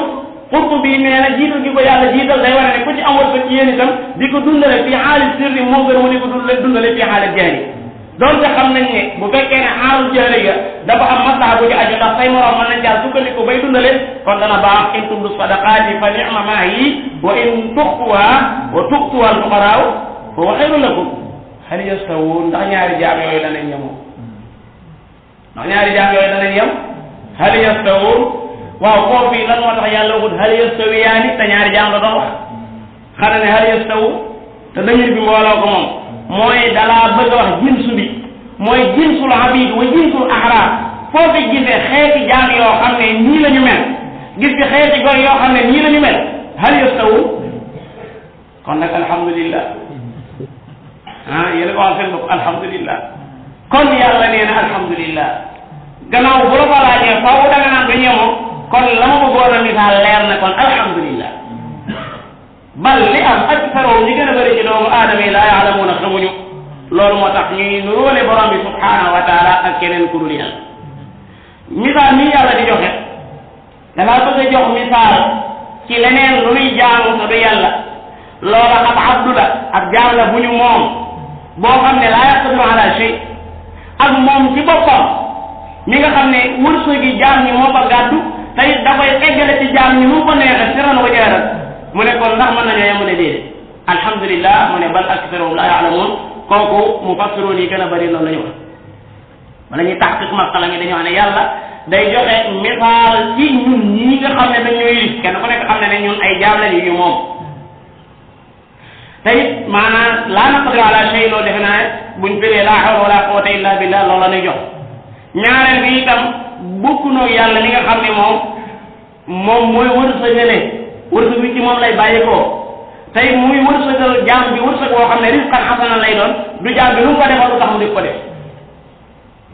xurtu bi nee na jiital gi ko yàlla jiital day wane ne ku ci amoon sa ci yéen itam di ko dundale fii xaalis sirri moo gën mu di ko dundale fii xaalis jahri doonte xam nañ ne bu fekkee ne xaalis jahri ga dafa am maslaha bu ci aju ndax say morom mën nañ caa sukkandiku bay dundale kon dana baax in tubdu sadaqaati fa ni'ma maa yi wa in tuxtuha wa tuxtuha al fuqaraaw fa huwa xayrun lakum hal yastawuun ndax ñaari jaam yooyu danañ yemoo ndax ñaari jaam yooyu danañ yem hal yastawuun waaw foofu fii lan moo tax yàlla waxut hal yastawiyaani te ñaari jaam la doon wax xanaa ne hal yastawu te dañuy bi mbooloo ko moom mooy dalaa bëgg a wax jinsu bi mooy jinsul abid wa jinsul ahrar foofu gisee xeeti jaam yoo xam ne nii la ñu mel gis bi xeeti goy yoo xam ne nii la ñu mel hal yastawu kon nag alhamdulillah yéen a ko wax seen bopp alhamdulillah kon yàlla nee na alhamdulillah gannaaw bu la ko laajee faaw da nga naan du ñemoo kon la ma bëggoon a misaal leer na kon alhamdulillah bal li am aktaroom ñi gën a bëri ci doomu aadama yi laa yaalamuuna xamuñu loolu moo tax ñuy nuróole borom bi subhanahu wa taala ak keneen ku dul yàlla misaal nii yàlla di joxe dafaa bëgg a jox misaal ci leneen lu nuy jaamu te du yàlla loola ab abdu la ab jaam la bu ñu moom boo xam ne laa yaqdiru ala shay ak moom ci boppam mi nga xam ne wërsëg gi jaam ñi moo ko gàddu te it da koy eggale ci jaam ñi nu ko neexee sirran wa jahran mu ne kon ndax mën nañoo yem mu ne déedéet alhamdulillah mu ne bal aktharuhum la ya'lamun kooku mufassiroon yi gën a bëri loolu la ñu wax wala ñuy taxqiq masala mi dañu wax ne yàlla day joxe misaal ci ñun ñii nga xam ne dañoo yilif kenn ku nekk xam ne ne ñun ay jaam lañu yu moom te it maanaam laa naqdiru ala shay loolu defe naa buñ firee laa hawla wala quwwata illa billah loolu la ñuy jox ñaareel bi itam bokkunoo yàlla li nga xam ne moom mooy wërsëgale wërsëg bi ci moom lay bàyyi ko tey muy wërsëgal jaam bi wërsëg woo xam ne rizqan xasana lay doon du jaam bi lu mu ko defal lu tax mu di ko def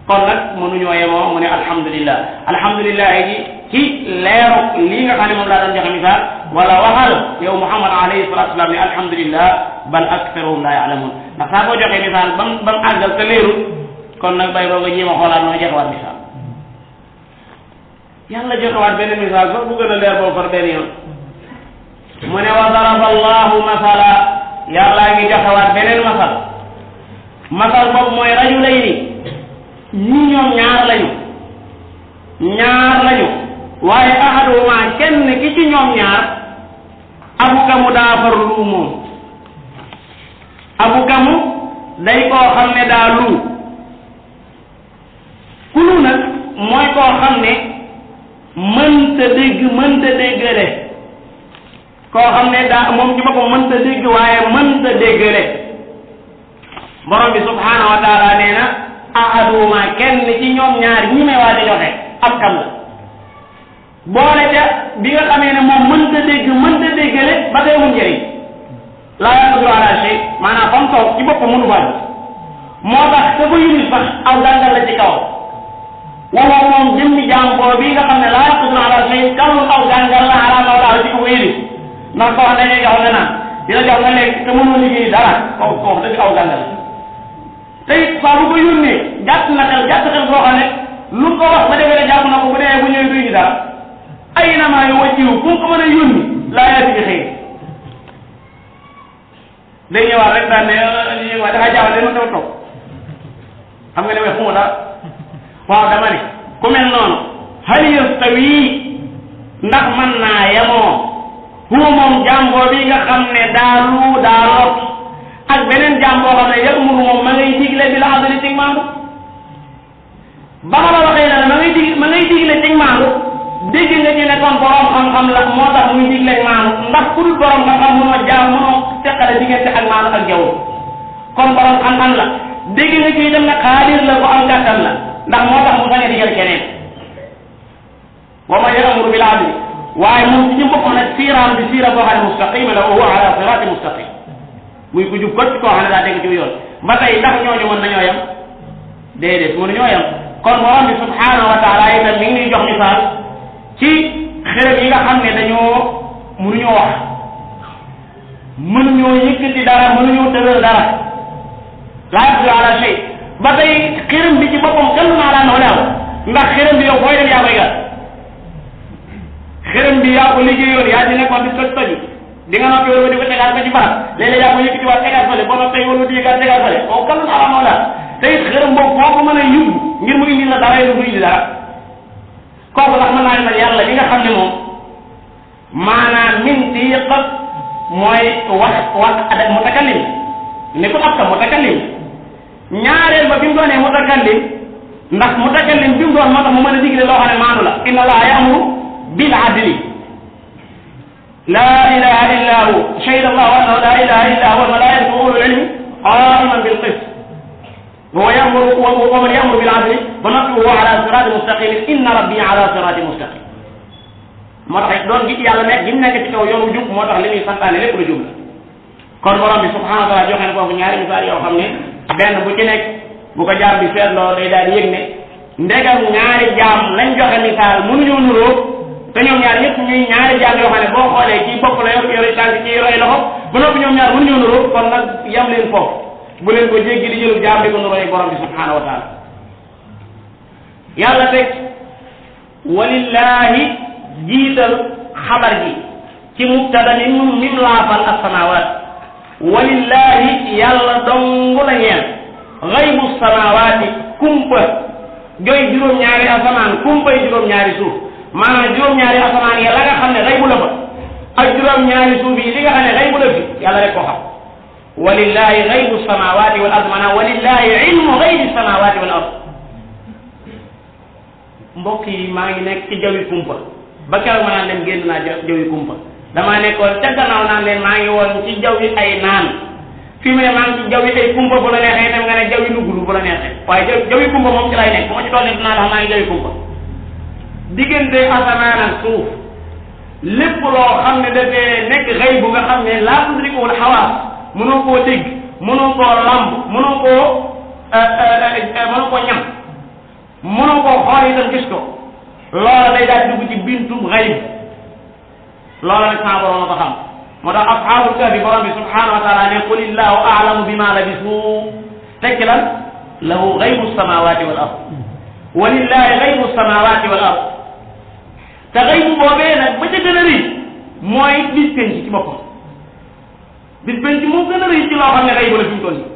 kon nag mënuñoo yemoo mu ne alhamdulillah alhamdulillah ji ci leeru lii nga xam ne moom laa doon joxe misaal wala waxal yow Muhammad alayhi salatu wasalam ne alhamdulillah bal aktharuhum la ya'lamun ndax saa boo joxee misaal bam àggal te leerul kon nag bay boo nga jéem a xoolaat noo joxewaat misaal yàlla joxewaat benn misaal sax bu gën a leer boobu far benn yoon mu ne wa daraba allahu masala yàllaa ngi joxewaat beneen masal boobu mooy rajulayni ñii ñoom ñaar lañu waaye ahaduhuma kenn ki ci ñoom ñaar abukamu daa farlu moom abukamu day koo xam ne daa lu ku lu nag mooy koo xam ne mënta déggale koo xam ne daa moom ci boppam mënta dégg waaye mënta déggale borom bi subhanahu wa taala nee na ahaduhuma kenn ci ñoom ñaar ñi may waa di joxe ab kam la boole ca bi nga xamee ne moom mënta déggale ba tey mu njëriñ laa yaqdiru ala shay maanaam fam toog ci boppam mënu faa moo tax te ko yunit sax aw gàngal la ci kaw wala moom jëmmi jàmboo bi nga xam ne laa yaqdiru ala shay kaw aw gàngal la ala mawlaa ci ko wéeli ndax koo xam dañuy jox nga naan dina jox nga lekk te mënoo liggéey dara kooku dëgg aw gàngal la te it saa bu ko yónnee gàtt xel boo xam ne lu ko wax ba defee ne jàpp na ko bu dee bu ñëwee duy dara ay na maa yu wàcciwu ku ko mën a yónni laa yaati bi xëy day ñëwaat rek daan ne waaye dafay jaawale ma taw toog xam nga ne way xuma dara waaw dama ne ku mel noonu hal yastawi ndax mën naa yemoo huwa moom jàmboo bi nga xam ne daa lot ak beneen jàmboo xam ne yamuru moom ma ngay digle bi la adli ci maandu ba ma la waxee ne ma ngay digle ci maandu dégg nga ci ne kon borom xam-xam la moo tax muy digle maandu ndax ku dul borom xam-xam mënoo teqale diggante ak maandu ak jaww kon borom xam-xam la dégg nga ci dem ne xaadir la ko am kàttan la ndax moo tax mu sañ a digal keneen wa man ya'muru bil adli waaye moom ci boppam nag siiraam bi siira boo xam ne mustaqima la wa huwa ala sirati mustaqim muy ku jub koo xam ne daa dégg ci yoon ba tey ndax ñooñu mën nañoo yem déedéet mënuñoo yem kon borom bi subhanahu wa taala itam mi ngi ñuy jox misaal ci xërëm yi nga xam ne dañoo mënuñoo wax mënuñoo yëkkati dara mënuñoo tëral dara laa yaqdiru ala shay ba tey xërëm bi ci boppam kenn naa daan wala ndax xërëm bi yow booy dem yaa koy gas xërëm bi yaa ko liggéeyoon yaa ci nekkoon di toj di nga noppi wala di ko tegaat ba ci barab léeg-léeg yaa ko yëkkati waat tegaat fële boo noppee wala di yëgaat tegaat fële kooku kenn naa daan wala te it xërëm boobu foo ko mën a yóbbu ngir mu indi la dara lu mu indi dara kooku ndax mën naa ne yàlla li nga xam ne moom maanaam mintiq mooy wax adak mutakallim ni ko ab ka mutakallim ñaareel ba bi mu doonee mutakallim ndax mutakallim bi mu doon moo tax mu mën a digle loo xam ne maanu la inna allaha ya'muru bil adli la ilaha illa hu shahida allahu annahu la ilaha illa huwa wal malaikatu wa ulul ilmi qa'iman bil qist wa man ya'muru bil adli ba noppi huwa ala sirati mustaqim inna rabbi ala sirati mustaqim moo tax doon gi yàlla nekk gi mu nekk ci kaw yoonu jub moo tax li muy santaane lépp lu jub la kon borom bi subhanahu wa taala joxe na foofu ñaari misaal yoo xam ne benn bu ci nekk bu ko jaam bi seetloo day daal di yëg ne ndegam ñaari jaam lañ joxe misaal mënuñoo nuroo te ñoom ñaar ñëpp ñuy ñaari jaam yoo xam ne boo xoolee kii bopp la yor yore tànk ci roy loxo ba noppi ñoom ñaar mënuñoo nuroo kon nag yam leen foofu bu leen ko jéggi di jëlul jaam di ko nuroo borom bi subhanahu wa taala yàlla teg walillahi jiital xabar ji ci mubtada mim laafal as-samaawaat walillahi yàlla dong la ñeel xaybu samaawaati kumpa joy juróom-ñaari asamaan kumpay juróom-ñaari suuf maanaam juróom-ñaari asamaan yi la nga xam ne xaybu la fa ak juróom-ñaari suuf yi li nga xam ne xaybu la fi yàlla rek koo xam walillahi xaybu samaawaati wal ard maanaam walillahi ilmu xaybi samaawaati wal ard mbokk yi maa ngi nekk ci jawi kumpa ba keroog ma naan leen génn naa jawi kumpa damaa nekkoon ca gannaaw naan leen maa ngi woon ci jawi ay naan fi mu ne maa ngi ci jawi ay kumpa bu la neexee dem nga ne jawi nugulu bu la neexee waaye jawi kumpa moom ci lay nekk bu ma ci toll nii dinaa la xam maa ngi jawi kumpa diggante asamaan ak suuf lépp loo xam ne dafee nekk xëy bu nga xam ne laa tudrikuwul xawaas mënoo koo dégg mënoo koo lamb mënoo koo ñam mënoo koo xool itam gis ko loola day daal dugg ci bintum xayb loola nag sama borom la ko xam moo tax ashaabul kahfi borom bi subhanahu wa taala ne qulillahu a'lamu bima labisu tekki lan lahu xaybu samawati wal ard wa lillahi xaybu samawati wal ard te xaybu boobee nag ba ca gën a rëy mooy bis penc ci boppam bis penc moo gën a rëy ci loo xam ne xaybu la fi mu toll nii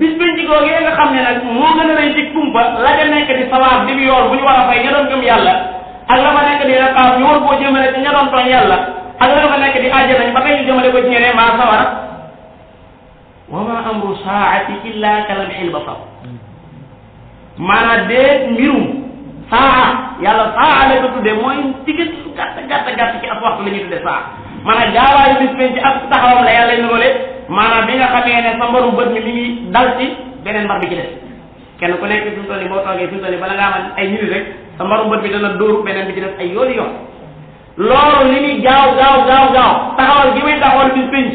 bis penc googee nga xam ne nag moo gën a rëy ci kumpa la nga nekk di sawaab di yool bu ñu war a fay ña doon gëm yàlla ak la fa nekk di raqaab ñu war koo jëmale ci ña doon tooñ yàlla ak la fa nekk di àjjana ba tey ñu jëmale ko ci ñeneen maa sawara wa ma amru saati illa kalamhil basar maanaam déet mbirum saa yàlla saa la ko tuddee mooy diggante lu gàtt ci ab waxtu la ñuy tuddee saa maanaam gaawaayu bis penc ak taxawam la yàlla nurole maanaam bi nga xamee ne sa mbaru bët mi ngi dal ci beneen mbar bi ci des kenn ku nekk fi mu toll nii boo toogee fi mu toll nii bala ngaa am ay minutes rek sa mbaru bët bi dana dóor beneen bi ci des ay yooni yoon loolu li muy gaaw taxawal gi muy taxawal bis penc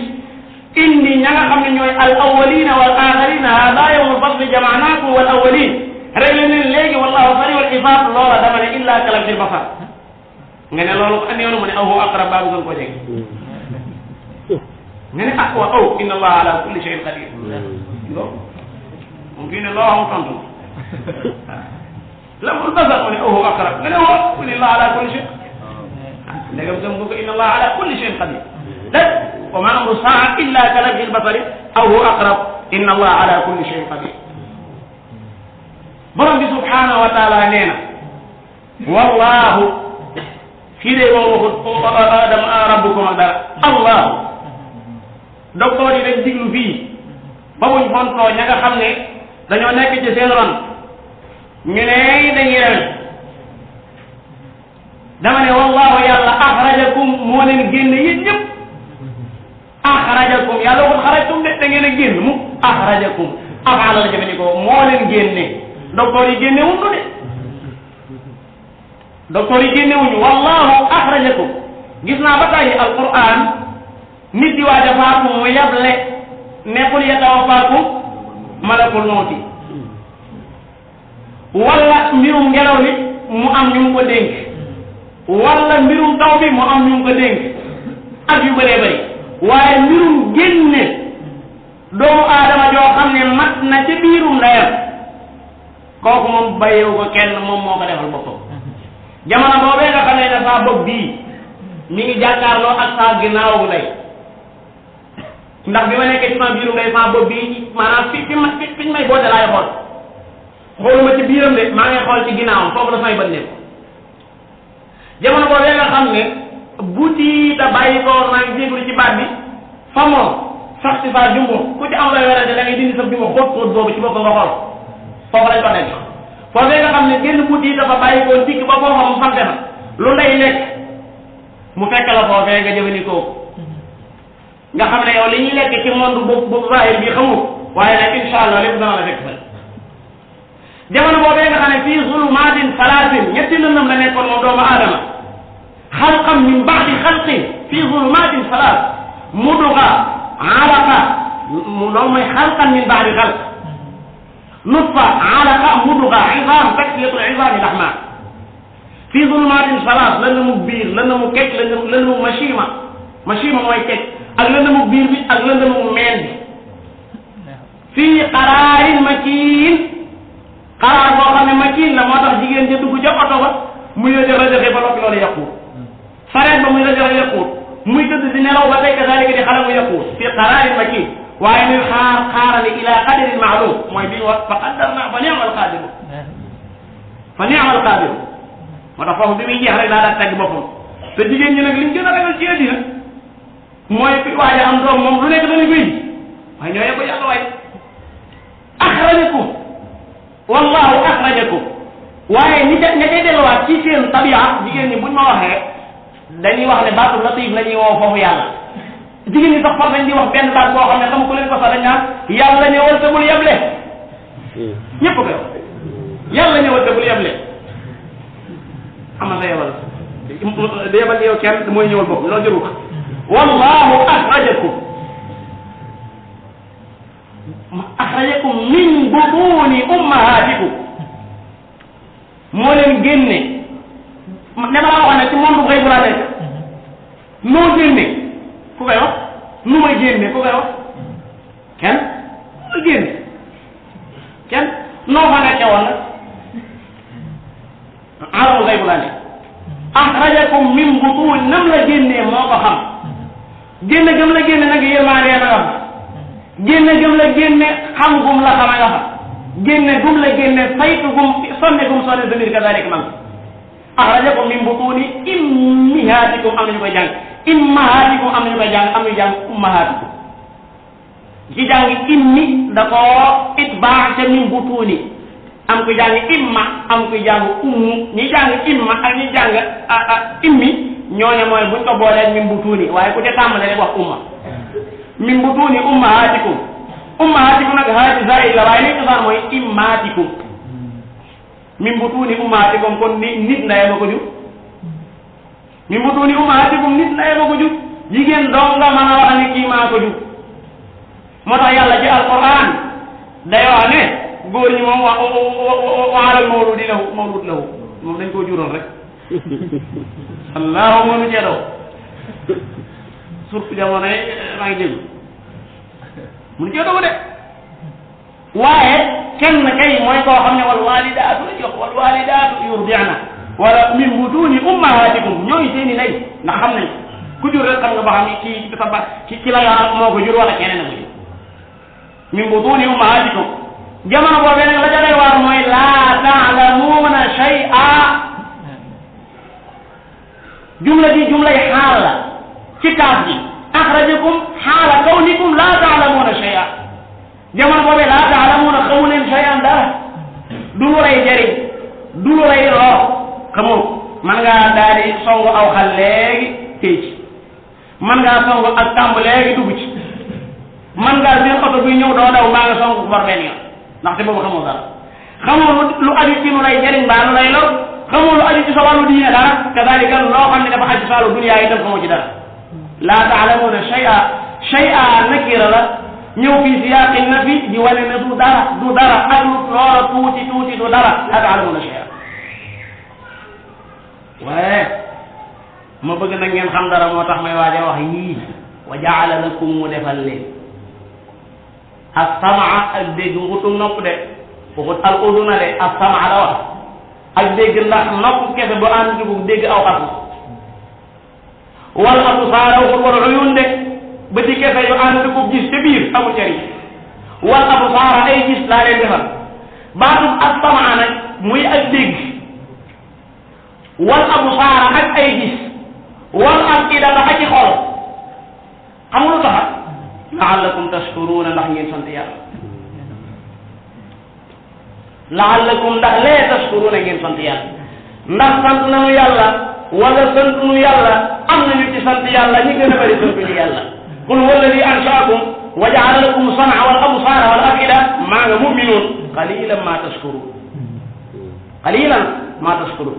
indi ña nga xam ne ñooy al awwalina wal axirina hada yawmul fasli jamaanaakum wal awwalin rek la leen léegi wallahu sariul xisaab loola dama ne illa kalamhil basar nga ne loolu ko andi yoonu mu ne aw aqrab baabu gën koo jege nga ne ah wa aw inna allaha ala kulli shay'in qadir loolu moom fii ne loo xam tontu lamul basar mu ne aw aqrab nga ne wa inna allaha ala kulli shay'in ndegam gëm nga ko inna allaha ala kulli shay'in qadir dégg wa ma amru saa illa kalamhil basari aw aqrab inna allaha ala kulli shay'in qadir borom bi subhanahu wa taala nee na wallahu fii de moom waxut rabbukum ak dara allahu docteur yi dañ diglu fii ba buñ fontoo ña nga xam ne dañoo nekk ci seen ron ñu ne dañuy rewe dama ne wallahu yàlla axrajakum moo leen génne yéen ñëpp axrajakum yàlla waxut xarajtum de da ngeen a génn mu axrajakum afaala la jëfandikoo moo leen génne docteur yi génne wuñu de docteur yi génne wuñu wallahu axrajakum gis naa ba tàyyi alquran nit di waaj a faatu mu yable nekkul yatawafaakum malakul mawti wala mbirum ngelaw li mu am ñu ko dénk wala mbirum taw bi mu am ñu ko dénk ak yu bëree bëri waaye mbirum génne doomu aadama joo xam ne mat na ci biirum ndeyam kooku moom bàyyiwu ko kenn moom moo ko defal boppam jamono boobee nga xam ne ne saa bopp bii mi ngi jàkkaarloo ak saa ginnaawu ndey ndax bi ma nekkee ci sama biirum ndey saa bopp bii maanaam fi may boote laay xool xooluma ci biiram de maa ngi xool ci ginnaawam foofu la samay bët nekk jamono boobee nga xam ne buti da bàyyi ko maa ngi jégalu ci baat bi fa moom sax si saa jumbo ku ci am lay werante da ngay dindi sa jumbo xóot boobu ci bopp nga xool foofu lañ ko denc foofee nga xam ne génn buti dafa bàyyi ko dikk ba foofa mu fante na lu ndey lekk mu fekk la foofee nga jëfandikoo nga xam ne yow li ñuy lekk ci monde boobu zahir bi xamul waaye nag incha allah lépp dana la fekk fa jamono boobee nga xam ne fii zulumatin salaasin ñetti lëndëm la nekkoon moom doomu aadama xalqan min baadi xalqin fii zulumatin salaas mudga alaqa loolu mooy xalqan min baadi xalq nutfa alaqa mudga izam taksiyatul izami laxma fii zulumatin salaas lëndëmu biir lëndëmu kecc lëndëmu machima mooy kecc ak lëndëmu biir bi ak lëndëmu meen bi fii qaraarin makiin xaraar boo xam ne makiin la moo tax jigéen ja dugg ca oto ba muy rajaxe ba noppi loolu yàquut sareet ba muy rajaxe yàquut muy tëdd di nelaw ba tey kazalika di xale mu yàquut fii qaraarin makiin waaye muy xaarale ila qadarin maalum mooy bi ñu wax fa qaddarna fa ni'mal qaadiru moo tax foofu bi muy jeex rek daa daal tagg boppam te jigéen ñi nag liñ gën a ragal ci àddina mooy fi waaja am doom moom lu nekk dana koy waaye ñoo yegg ko yàlla waay axrajakum wallahu axrajakum waaye ña cay delluwaat ci seen tabi'a jigéen ñi buñ ma waxee dañuy wax ne baatu latif la ñuy woo foofu yàlla jigéen ñi sax far dañ di wax benn baat boo xam ne xam ko leen ko sax dañ naan yàlla ñëwal te bul yeble ñëpp ko yow yàlla ñëwal te bul yeble amal sa yebal da yebal yow kenn mooy ñëwal bopp loolu jëru ko wallahu axrajakum min butuni ummahatikum moo leen génne ne ma la waxoon ne ci monde xëy bu laa nekk noo génne ku koy wax nu may génne ku koy wax kenn lu génne kenn noo fa nekkee woon nag alamu xëy bu laa nekk axrajakum min butuun nam la génnee moo ko xam génne gëm la génne nag yërmaande na nga fa génne gëm la génne xam gum la xama nga fa génne gum la génne saytu gum sonne sa mbir kadalik man axrajakum min butuuni ummahaatikum am nañu koy jàng ummahaatikum am nañu koy jàng am nañu jàng ummahaatikum ci jàng immi da koo itbaax ca min butuuni am ku jàng imma am ku jàng ummu ñi jàng imma ak ñi jàng immi ñooñu mooy buñ ko booleen min butuuni waaye ku ca tàmbale rek wax umma min butuuni ummahaatikum ummahaatikum nag haati zaid la waaye li cosaan mooy immaatikum min butuuni ummahaatikum kon nit ndaye ma ko jur min butuuni ummahaatikum nit ndaye ma ko jur jigéen dong nga mën a wax ne kii maa ko jur moo tax yàlla ci alquran day wax ne góor ñi moom waalal mawludi lahu mawlud lahu moom dañ koo juróon rek allahu mënu cee daw surtout jamono maa ngi déglu mënu cee daw de waaye kenn kay mooy koo xam ne wal walidaatu la jox wal walidaatu yurdi'na wala min butuni ummahatikum ñooy seeni lay ndax xam nañ ku jur rek xam nga ba xam ni kii sa ba ci la yaa moo ko jur wala keneen a ko jur min butuni ummahatikum jamono boobee nag la ca lay waar mooy laa ta'lamuuna shay'an jumla ji jumlay xaal la ci kaaf gi axrajakum xaala kawnikum laa ta'lamuuna shay'an jamono boobee laa ta'lamuuna xamu leen shay'an dara du lu lay jëriñ du lu lay lor xamoo man ngaa daal di songu aw xal léegi téye ci man ngaa songu ak tàmb léegi dugg ci man ngaa seen oto bi ñëw doo daw maa nga songu bor benn yoon ndaxte boobu xamoo dara xamoo lu aju ci lu lay jëriñ mbaa lu lay lor xamoo lu aju ci sa wàllu diine dara kadalika loo xam ne dafa aju sa wàllu dunya itam xamoo ci dara laa ta'lamuuna shay'a nakira la ñëw fii siyaaqi nafi di wane ne du dara ak lu loola tuuti du dara laa ta'lamuuna shay'a waaye ma bëgg nag ngeen xam dara moo tax may waaja wax yii wa ja'ala lakum mu defal leen as-sam'a ak dégg ngutum nopp de waxut al uduna de as-sam'a la wax ak dégg ndax nopp kese bu ànd dugub dégg aw xas wal absaar waxut wal uyun de ba ci kese yu ànd dugub gis ca biir amul njëriñ wal absaar ay gis laa leen defal baatum as-sam'a nag muy ak dégg wal absaar ak ay gis wal af'idata ak ci xol xam nga lu tax la'allakum tashkuruuna ndax ngeen sant yàlla la'allakum ndax lee tashkuruuna ngeen sant yàlla ndax sant nañu yàlla wala sant nu yàlla am nañu ci sant yàlla ñi gën a bëri sant ñu yàlla qul huwa alladi ansha'akum wa ja'ala lakum sam'a wal absaara wal af'ida maa nga mu'minuun qalilan ma tashkuruun qalilan ma tashkuruun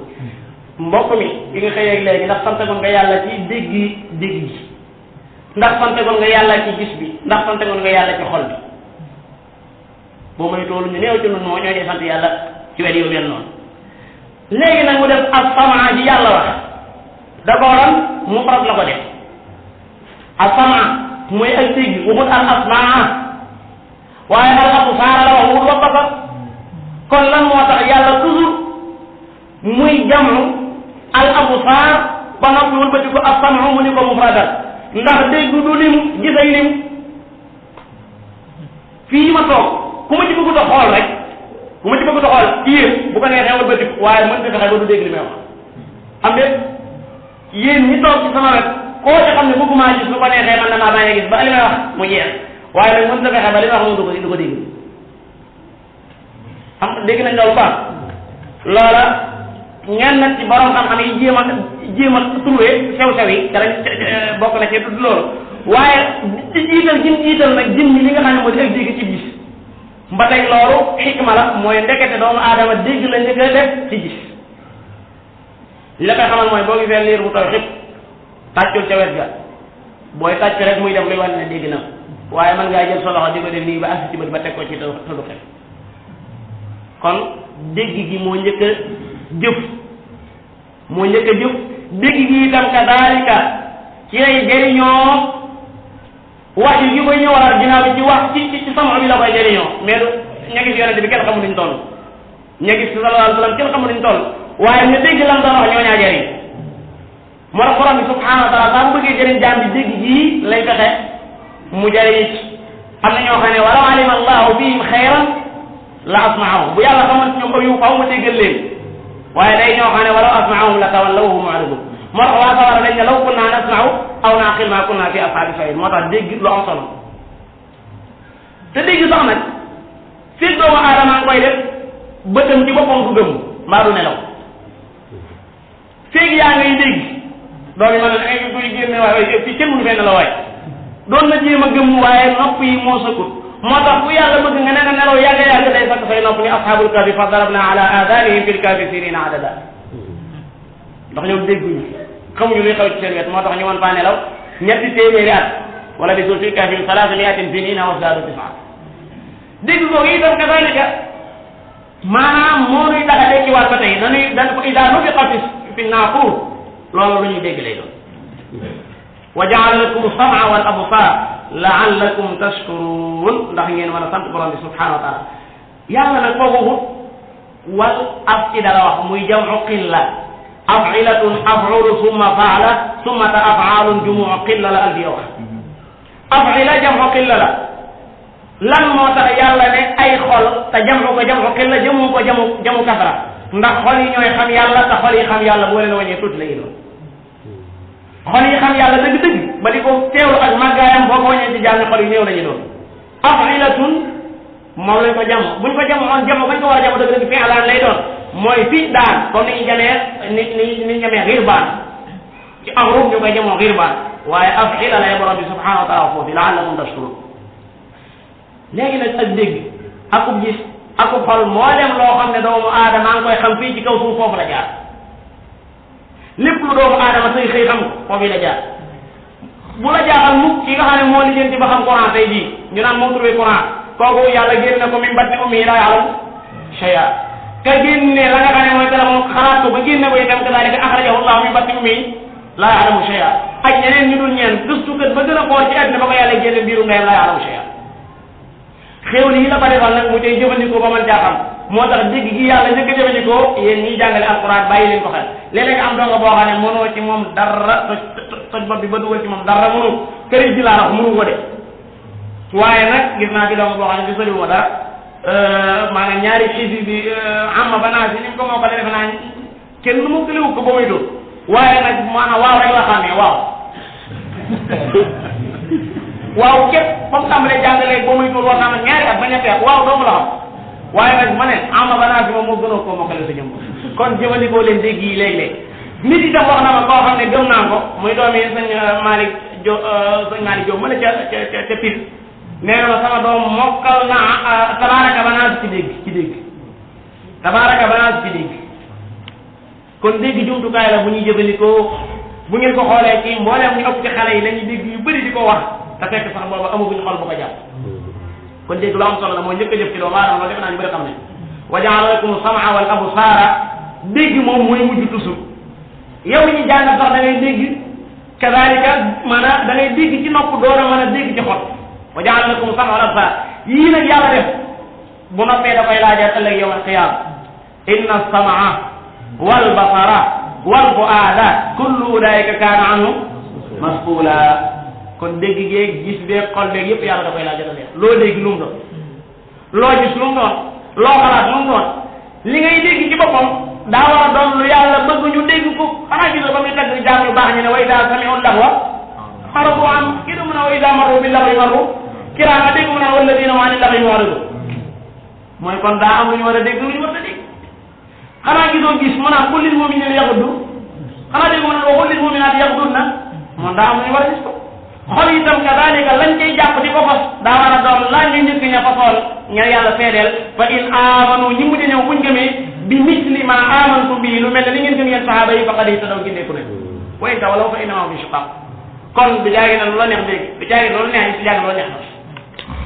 mbokk mi bi nga xëyee léegi ndax santagoon nga yàlla ci dégg gi ndax santagoon nga yàlla ci gis bi ndax santagoon nga yàlla ci xol bi boo may toolu ñu néew ci nun moo ñoo ci sant yàlla ci wet yu mel noonu léegi nag mu def as-sam'a ji yàlla wax da ko waral mufrad la ko def as-sam'a mooy ak dégg waxut al asmaa waaye al absaar la wax wut wa basar kon lan moo tax yàlla toujours muy jamu al absaar ba noppi wul ba ci ko as-sam'u mu ni ko mufradal ndax dégg du lim gisay lim fii ma toog ku ma ci bëgg a xool rek ku ma ci bëgg a xool yéen bu ko neexee wal ba dik waaye mën nga fexe ba du dégg li may wax am de yéen ñi toog ci sama wet koo ci xam ne bëgguma gis lu ko neexee man damaa bañ a gis ba li may wax mu jeex waaye nag mën nga fexe ba li may wax moom du ko dégg xam dégg nañ loolu baax loola ñenn nag ci borom xam-xam yi jéem a trouvé sew-sew yi ca lañ bokk na ci tudd loolu waaye di jiital nag jëm ñi li nga xam ne moo di ak dégg ci gis mba tey loolu xikma la mooy ndekete doomu aadama dégg la njëkk a def ci gis li la koy xamal mooy boo gisee liir bu tooy xib tàccul ca wet ga booy tàcc rek muy def luy wane ne dégg na waaye mën ngaa jël sa loxo di ko def nii ba agsi ci bët ba teg ko ci tëdu xel kon dégg gi moo njëkk a jëf moo njëkk a jëf dégg gi itam kadaalika ci lay jëriñoo wax yi koy ñëwalaat ginnaaw bi ci wax ci sama bi la koy jëriñoo mais du ña gis yonente bi kenn xamul nuñ toll ña gis sallallahu alayhi wa sallam kenn xamul nuñ toll waaye ñu dégg lam doon wax ñoo ñaa jëriñ moo tax borom bi subhanahu wa taala saa mu bëggee jëriñ jaam bi dégg gii lay fexe mu jëriñ ci am na ñoo xam ne walaw alima allahu fihim xayran la asmaahum bu yàlla xamoon ci ñoom ko yu faw mu déggal leen waaye day ñoo xam ne walaw asmaahum la tawallaw hum mu'ridun moo tax waa sawara dañ ne law kunna nasma'u aw naqil ma kunna fi ashaabi sa'ir moo tax dégg lu am solo te dégg sax nag fii doomu aadama nga koy def bëtam ci boppam du gëm mbaa du nelaw feeg yaa ngay dégg doom yi ma ne ay kuy génne waaye fii kenn mënu fee nelaw waaye doon na jéem a gëm waaye nopp yi moo sëkkut moo tax bu yàlla bëgg nga ne nga nelaw yàgg day fakk say nopp ni ashabul kahfi fa darabna ala adanihim fil kahfi sinina adada ndax ñoom dégguñu xamuñu luy xew ci seen wet moo tax ñu mën faa nelaw ñetti téeméeri at wala bi sul fil kahfi salaasa miatin sinina wasdadu tis'a dégg googu itam kadalika maanaam moo nuy tax a dekkiwaat ba tey dañuy dañ ko ida nufiqa fi naaquur loolu lu ñuy dégg lay doon wa jaala lakum as-sam'a wal absar la'allakum tashkurun ndax ngeen mën a sant borom bi subhanahu wa taala yàlla nag foofu wal af'ida la wax muy jam'u qilla af'ilatun af'ulu summa fa'ala summa ta af'alun jumu'u qilla la alfiya wax af'ila jam'u qilla la lan moo tax yàlla ne ay xol te jam'u ko jam'u qilla jëmu ko jamu kasra ndax xol yi ñooy xam yàlla te xol yi xam yàlla boo leen wàññee tuuti lay doon xol yi xam yàlla dëgg-dëgg ba di ko teewlu ak màggaayam boo ko wàññee ci jaam xol yi néew lañu doon af'ilatun moom lañ ko jam buñ ko jam on jam bañ ko war a jam dëgg-dëgg fi'lan lay doon mooy fii daan comme ni ñu jamee ni jamee xirbaan ci axruf ñu koy jamoo xirbaan waaye af'ila lay borom bi subhanahu wa taala foofu la'allakum tashkurun léegi nag ak dégg akub gis akub xol moo dem loo xam ne doomu aadama nga koy xam fii ci kaw suuf foofu la jaar lépp lu doomu aadama say xëy xam foofu la jaar bu la jaaxal mukk ki nga xam ne moo lijjanti ba xam Quran tey jii ñu naan moo trouvé Quran kooku yàlla génne ko min batni ummi laa ya'lam shay'a ka génne la nga xam ne mooy téléphone xalaat ko ba génne ko itam kadaalika axrajahu Allahu min batni ummi laa ya'lamu shay'a ak ñeneen ñu dul ñeen gëstukat ba gën a xool ci àddina ba ko yàlla génne biiru ndeyam laa ya'lamu shay'a xéewal yi la ko defal nag mu tey jëfandikoo ba mën caa xam moo tax dégg gi yàlla njëkk a jëfandikoo yéen ñiy jàngale alquran bàyyi leen ko xel léeg-léeg am donga boo xam ne mënoo ci moom dara toj bopp bi ba dugal ci moom dara mënu këriñ ji laa wax mënu ko de waaye nag gis naa fi donga boo xam ne bi soriwuma dara maanaam ñaari xisi bi amma ba naa si ni mu ko moo ko defe naa kenn nu mu këliwu ko ba muy dóor waaye nag maanaam waaw rek la xamee waaw waaw képp ba mu tàmbalee jàngalee ba muy tuur war naa ma ñaari at ba ñetti at waaw doomu la xam waaye nag ma ne ama banaa fi moom moo gënoo koo mokkale sa jëm kon jëfandikoo leen dégg yi léeg-léeg nit itam wax na ma koo xam ne gëm naa ko muy doomi sëñ Malick Diop ma ne ca Pire nee na sama doom mokkal na tabaaraka banaa ci dégg tabaaraka banaa ci dégg kon dégg jumtukaay la bu ñuy jëfandikoo bu ngeen ko xoolee ci mbooleem ñu ëpp ci xale yi dañuy dégg yu bëri di ko wax te fekk sax boobu amaguñ xol bu ko jàpp kon dégg lu am solo la mooy njëkk a jëf ci doomu aadama loolu def naa ñu bëri xam ne wa ja'ala lakum sam'a wal absaara dégg moom mooy mujj toujours yow ñu jàng sax da ngay dégg kadaalika maanaam da ngay dégg ci nopp door a mën a dégg ci xol wa ja'ala lakum sam'a wal absaara yii nag yàlla def bu noppee da koy laajaat ëllëg yawmal qiyaama inna sam'a wal basara wal fu'aada kullu ulaa'ika kaana anhu mas'uula kon dégg geeg gis beeg xol beeg yëpp yàlla da koy laaj loo dégg lu mu doon loo gis lu mu doon loo xalaat lu mu doon li ngay dégg ci boppam daa war a doon lu yàlla bëgg ñu dégg ko xanaa gis nga ba muy tagg jaam yu baax ñu ne wa idaa sami'u lahwa xarabu an kii du mu ne wa idaa marru bi lahwi marru kiraama dégg mu ne walladiina hum ani lahwi mu'riduun mooy kon daa am lu ñu war a dégg lu ñu war a dégg xanaa gisoo gis mu naan qul lil mu'miniina yaghuddu xanaa dégg mu ne wa qul lil mu'minaati yaghuddunna moom daa am lu ñu war a gis ko xol itam kadaalika lañ cay jàpp di ko fas daa war a doon laaj ñu njëkk ña fasoon ña yàlla seedeel fa in amanu ñi mujj ñëw buñ gëmee bi misli ma amantu bii lu mel ne li ngeen gëm yéen sahaaba yi faqad ihtadaw gindeeku nañ wa in tawallaw fa innama hum fi shiqaq kon du jaagi na lu la neex dégg du jaagi loolu neex si jaagi loolu neex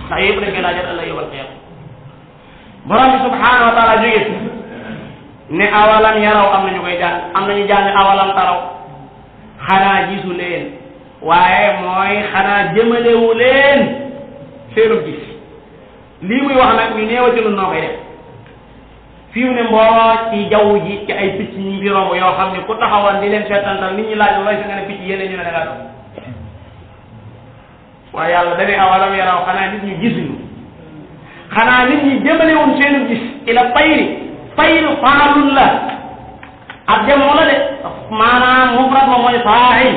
ndax yëpp dañ koy laajal ëllëg yawmal qiyaama borom bi subhanahu wa taala jóge ne awalam yaraw am nañu koy jàng am nañu jàng awalam taraw xanaa gisu leen waaye mooy xanaa jëmalewu leen seenu gis lii muy wax nag ñu néewa ci lu noo koy def fii mu ne mbooloo ci jaww ji ci ay picc ñi fi romb yoo xam ne ku taxawoon di leen seetantal nit ñi laaj looy si nga ne picc yéene ñu ne da ngaa doon waaye yàlla dane awalam yaraw xanaa nit ñi gisuñu xanaa nit ñi jëmalewuñ seenu gis ila tayri tayru faalun la ab jamoo la de maanaam mufrad ma mooy faa'il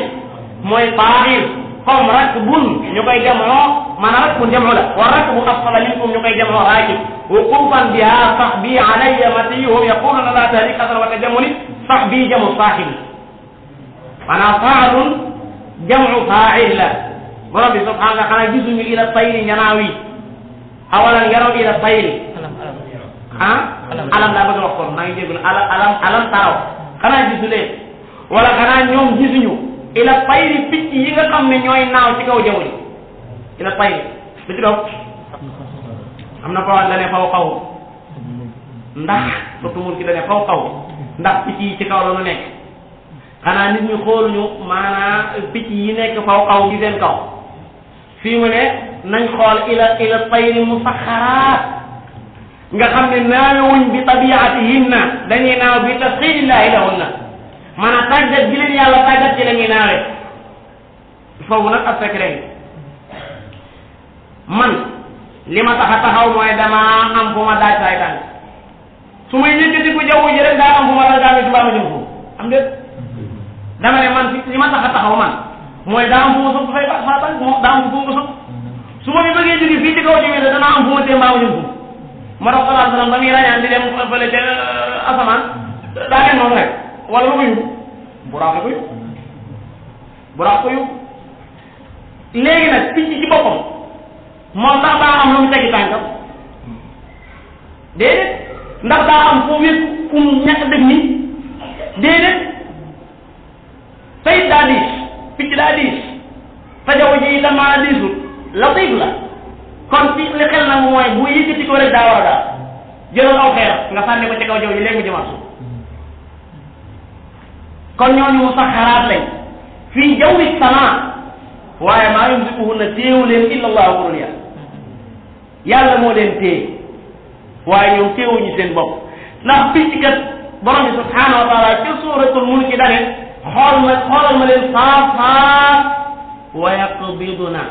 mooy faa'il comme rakbun ñu koy jamoo maanaam rakbun jamoo la wa rakbu asfala minkum ñu koy jamoo raakib wuqufan biha sahbi alayya matiyuhum yaquluna la tahlik asal wa tajamuli sahbi jamu sahib maanaam faalun jamu faa'il la borom bi subhanahu wa ta'ala gisuñu ila tayri ñanaaw yi awalan yaraw ila tayri alam laa bëgg a wax kon maa ngi jégalu alam taraw xanaa gisu leen wala xanaa ñoom gisuñu ila tayri picc yi nga xam ne ñooy naaw ci kaw jaww ji ila tayri lu ci doon am na fawat la ne faw xaw ndax surtout mun ki la ne faw xaw ndax picc yi ci kaw la nu nekk xanaa nit ñi xooluñu maanaa picc yi nekk faw xaw ci seen kaw fii mu ne nañ xool ila tayri musaxaraat nga xam ne naawuñ bi tabiatihinna dañuy naaw bi tasxiirillahi lahunna maanaam tàggat gi leen yàlla tàggat ci la ñuy naawee foofu nag ab secret man li ma tax a taxaw mooy damaa am fu ma daaj saay tànk su may yëkkati ko jaww ji rek daa am fu ma la gaamee subaa ma jëm foofu am déet dama ne man li ma tax a taxaw man mooy daa am fu ma sëpp fay saa tànk daa am fu ma sëpp su ma bi bëggee jóge fii ci kaw ci wér danaa am fu ma téye mbaa ma jëm foofu ma dox sallallahu alayhi wasallam ba muy rañaan di dem fële ca asamaan daa leen noonu rek wala lu ko yóbbu buraaq ko yóbbu buraaq ko yóbbu léegi nag picc ci boppam moom ndax daa am lu mu tegi tànkam déedéet ndax daa am foo wéet fu mu ñàkk def ni déedéet sayit daa diis picc daa diis sa jaww ji itam maa diisul latif la kon fi li xel nag mooy bu yëkkati ko rek daa war a daal jëlal aw xeer nga sànni ko ci kaw jaww ji léegi mu jëmaat suuf kon ñooñu musaxaraat lañ fii jawwi sama waaye maa yumsikuhunna téewu leen illa allahu kurul yàlla moo leen téye waaye ñoom téewuñu seen bopp ndax picc kat borom bi subhanahu wa taala ci suuratul mulki dane xoolal ma leen saafaat wa yaqbiduna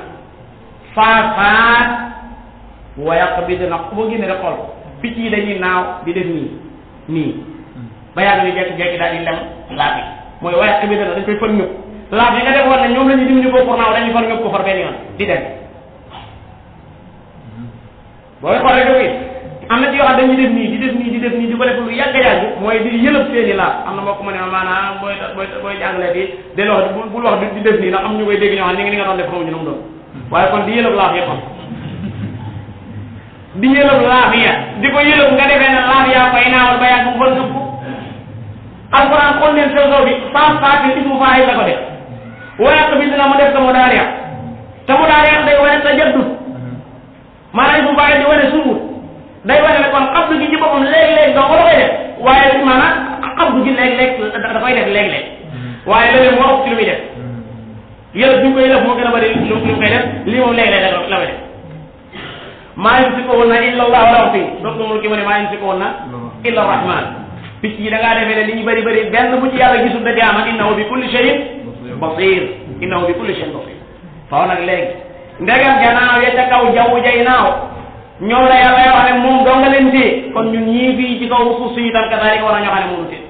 saafaat wa yaqbiduna boo génne rek xool picc yi dañuy naaw di def nii ba yàgg ni jekki-jekki daal di lem laaf yi mooy wa yaqbiduna dañ koy fën ñëpp laaf yi nga defoon ne ñoom la ñu dimbali ko pour naaw dañuy far ñëpp ko far benn yoon di dem booy xool rek doo am na ci yoo xam dañuy def nii di ko def lu yàgg mooy di yëlëb seeni laaf am na mbokk ma ne ma maanaam booy jàngale bi del wax bul wax di def nii ndax am ñu koy dégg ñoo xam ni nga doon def xamuñu nu mu doon waaye kon di yëlëb laaf yëpp am di yëlëb laaf ya di ko yëlëb nga defee ne laaf yaa koy naawal ba yàgg mu fën nëpp alquran xool leen saison bi sans faati ismu faa'il la ko def wayaq bi dina mu def ko mu daariya te mu daariya day wane tajaddud maanaam ismu faa'il di wane sumbut day wane ne kon xabdu gi ci boppam léeg-léeg dong la koy def waaye maanaam xabdu gi léeg-léeg da koy def léeg-léeg waaye léeg-léeg moo ëpp ci lu muy def yëlëb bi ñu koy def moo gën a bëri lu koy def lii moom léeg-léeg la koy def maa yumsikuhunna illa Allah wala fi donc moom ki mu ne maa yumsikuhunna illa Rahman picc yi da ngaa defee ne li ñu bëri bëri benn bu ci yàlla gisul da di am innahu bi kulli shay'in basir innahu bi kulli shay'in basir faaw nag léegi ndegam janaaw ya ca kaw jaww jay naaw ñoom la yàlla yoo xam ne moom doo nga leen téye kon ñun ñii fii ci kaw suuf si itam kadaalika war a ñoo xam ne moom téye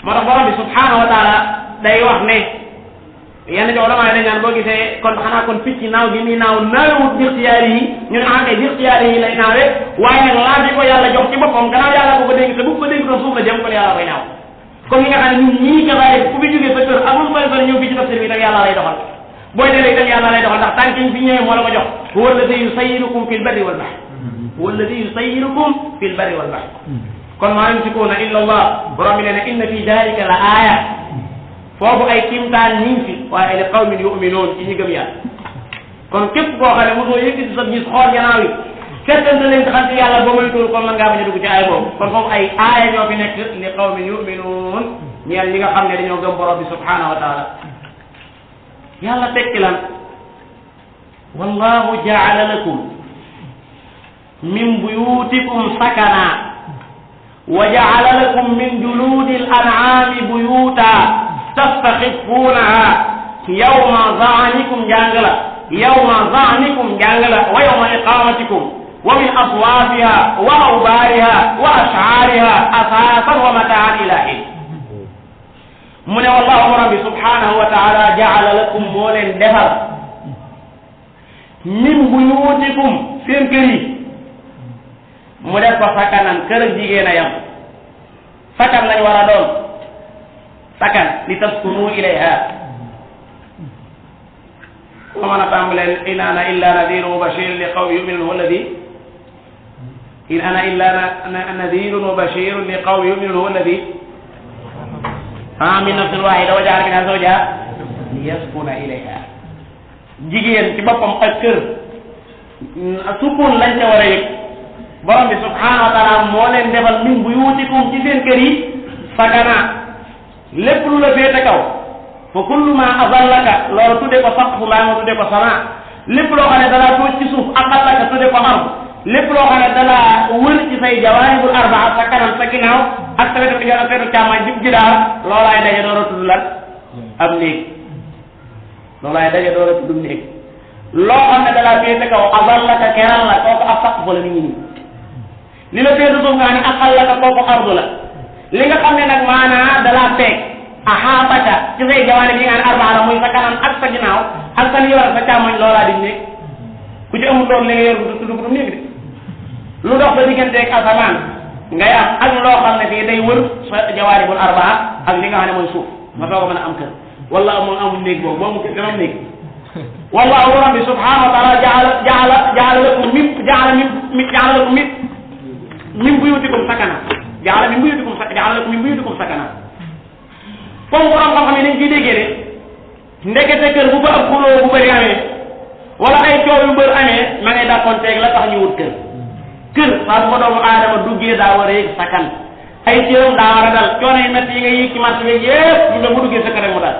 moo tax borom bi subhanahu wa taala day wax ne yenn ci ulama yi dañ naan boo gisee kon xanaa kon picc naaw gi muy naaw naawut bi ixtiyaari yi ñu ne xamante bi ixtiyaari yi lay naawee waaye nag laaj bi ko yàlla jox ci boppam gannaaw yàlla ko ko dégg te bu ko dégg doon suuf la jëm kon yàlla koy naaw comme ni nga xam ne ñun ñii kadaalika ku fi jógee sa kër amul sori sori ñëw fii ci tafsir bi itam yàlla lay doxal booy delee itam yàlla lay doxal ndax tànk yi fi ñëwee moo la ko jox huwa alladi yusayyirukum fil barri wal bahri huwa alladi yusayyirukum fil barri wal bahri kon maa yumsikuuna illa Allah borom bi nee na inna fi dalika la aaya foofu ay kimtaan ñi ngi fi waaye li qawmin yu'minuun ci ñi gëm yàlla kon képp koo xam ne mosoo yëkkati sa gis xool gannaaw yi seetante leen xam ci yàlla ba muy tuur kon mën ngaa bañ a dugg ci aaya boobu kon foofu ay aaya ñoo fi nekk li qawmin yuminuun ñeel ñi nga xam ne dañoo gëm borom bi subhanahu wa taala yàlla tekki lan wallahu jaala lakum min buyutikum sakana wa jaala lakum min juludi al an'ami buyuta tastaxifuunaha yawma zaanikum jàngala yawma zaanikum jàngala wa yawma iqamatikum wa min aswaafiha wa awbaariha wa ash'aariha asaasan wa mataan ila hin mu ne wallahu borom bi subhanahu wa taala jaala lakum moo leen defal min buyutikum seen kër yi mu def ko sakanan kër ak jigéen a yam sakan lañ war a doon sakan li taskunu ilayha wa mën a tàmbaleen in ana illa nadirun wa bashirun li qawmin yuminun walladi in ana illa nadirun wa bashirun li qawmin yuminun walladi min nafsin wahida wa jaala minha zawjaha liyaskuna ilayha jigéen ci boppam ak kër sukun lañ ca war a yëg borom bi subhanahu wa taala moo leen defal min buyutikum ci seen kër yi sakana lépp lu la féete kaw fa kullu ma azallaka loolu tudde ko saqfu mbaa nga tudde ko sama lépp loo xam ne dalaa tooj ci suuf aqallaka tudde ko ard lépp loo xam ne dalaa wër ci say jawaahirul arbaa sa kanam sa ginnaaw ak sa wetu ak wetu càmmoñ jib jidaar loolaay daje door a tudd lan ab néeg loolaay daje door a tudd néeg loo xam ne dalaa féete kaw azallaka keral la kooku ab saqfu la nit ñi li la féete suuf nga ne aqallaka kooku ardu la li nga xam ne nag maanaa dalaa peeg ahaataka ci say jawaane bi nga ne arbaa la muy sa kanam ak sa ginnaaw ak sa yor sa càmmoñ loolaa di néeg ku ci amul loolu li nga yor du tudd ko néeg de lu dox sa digganteeg asamaan ngay am ak loo xam ne fii day wër sa jawaaribul arbaa ak li nga xam ne mooy suuf nga soog a mën a am kër wala amul néeg boobu boo mu kër dama néeg wallahu rabbi subhanahu wa taala jaala lakum min buyutikum sakana jaala lakum min buyutikum sakana comme borom xam-xam yi dañ ciy déggee ne ndekete kër bu fa ab xuloo bu bëri amee wala ay coow yu bëri amee ma ngay dàqonteeg la tax ñu wut kër saa bu ko doomu aadama duggee daa war a yëg sakkan ay cëram daa war a dal coono yi métti yi nga yëg ci marché bi yëpp ñu ne bu duggee sa kër rek mu dal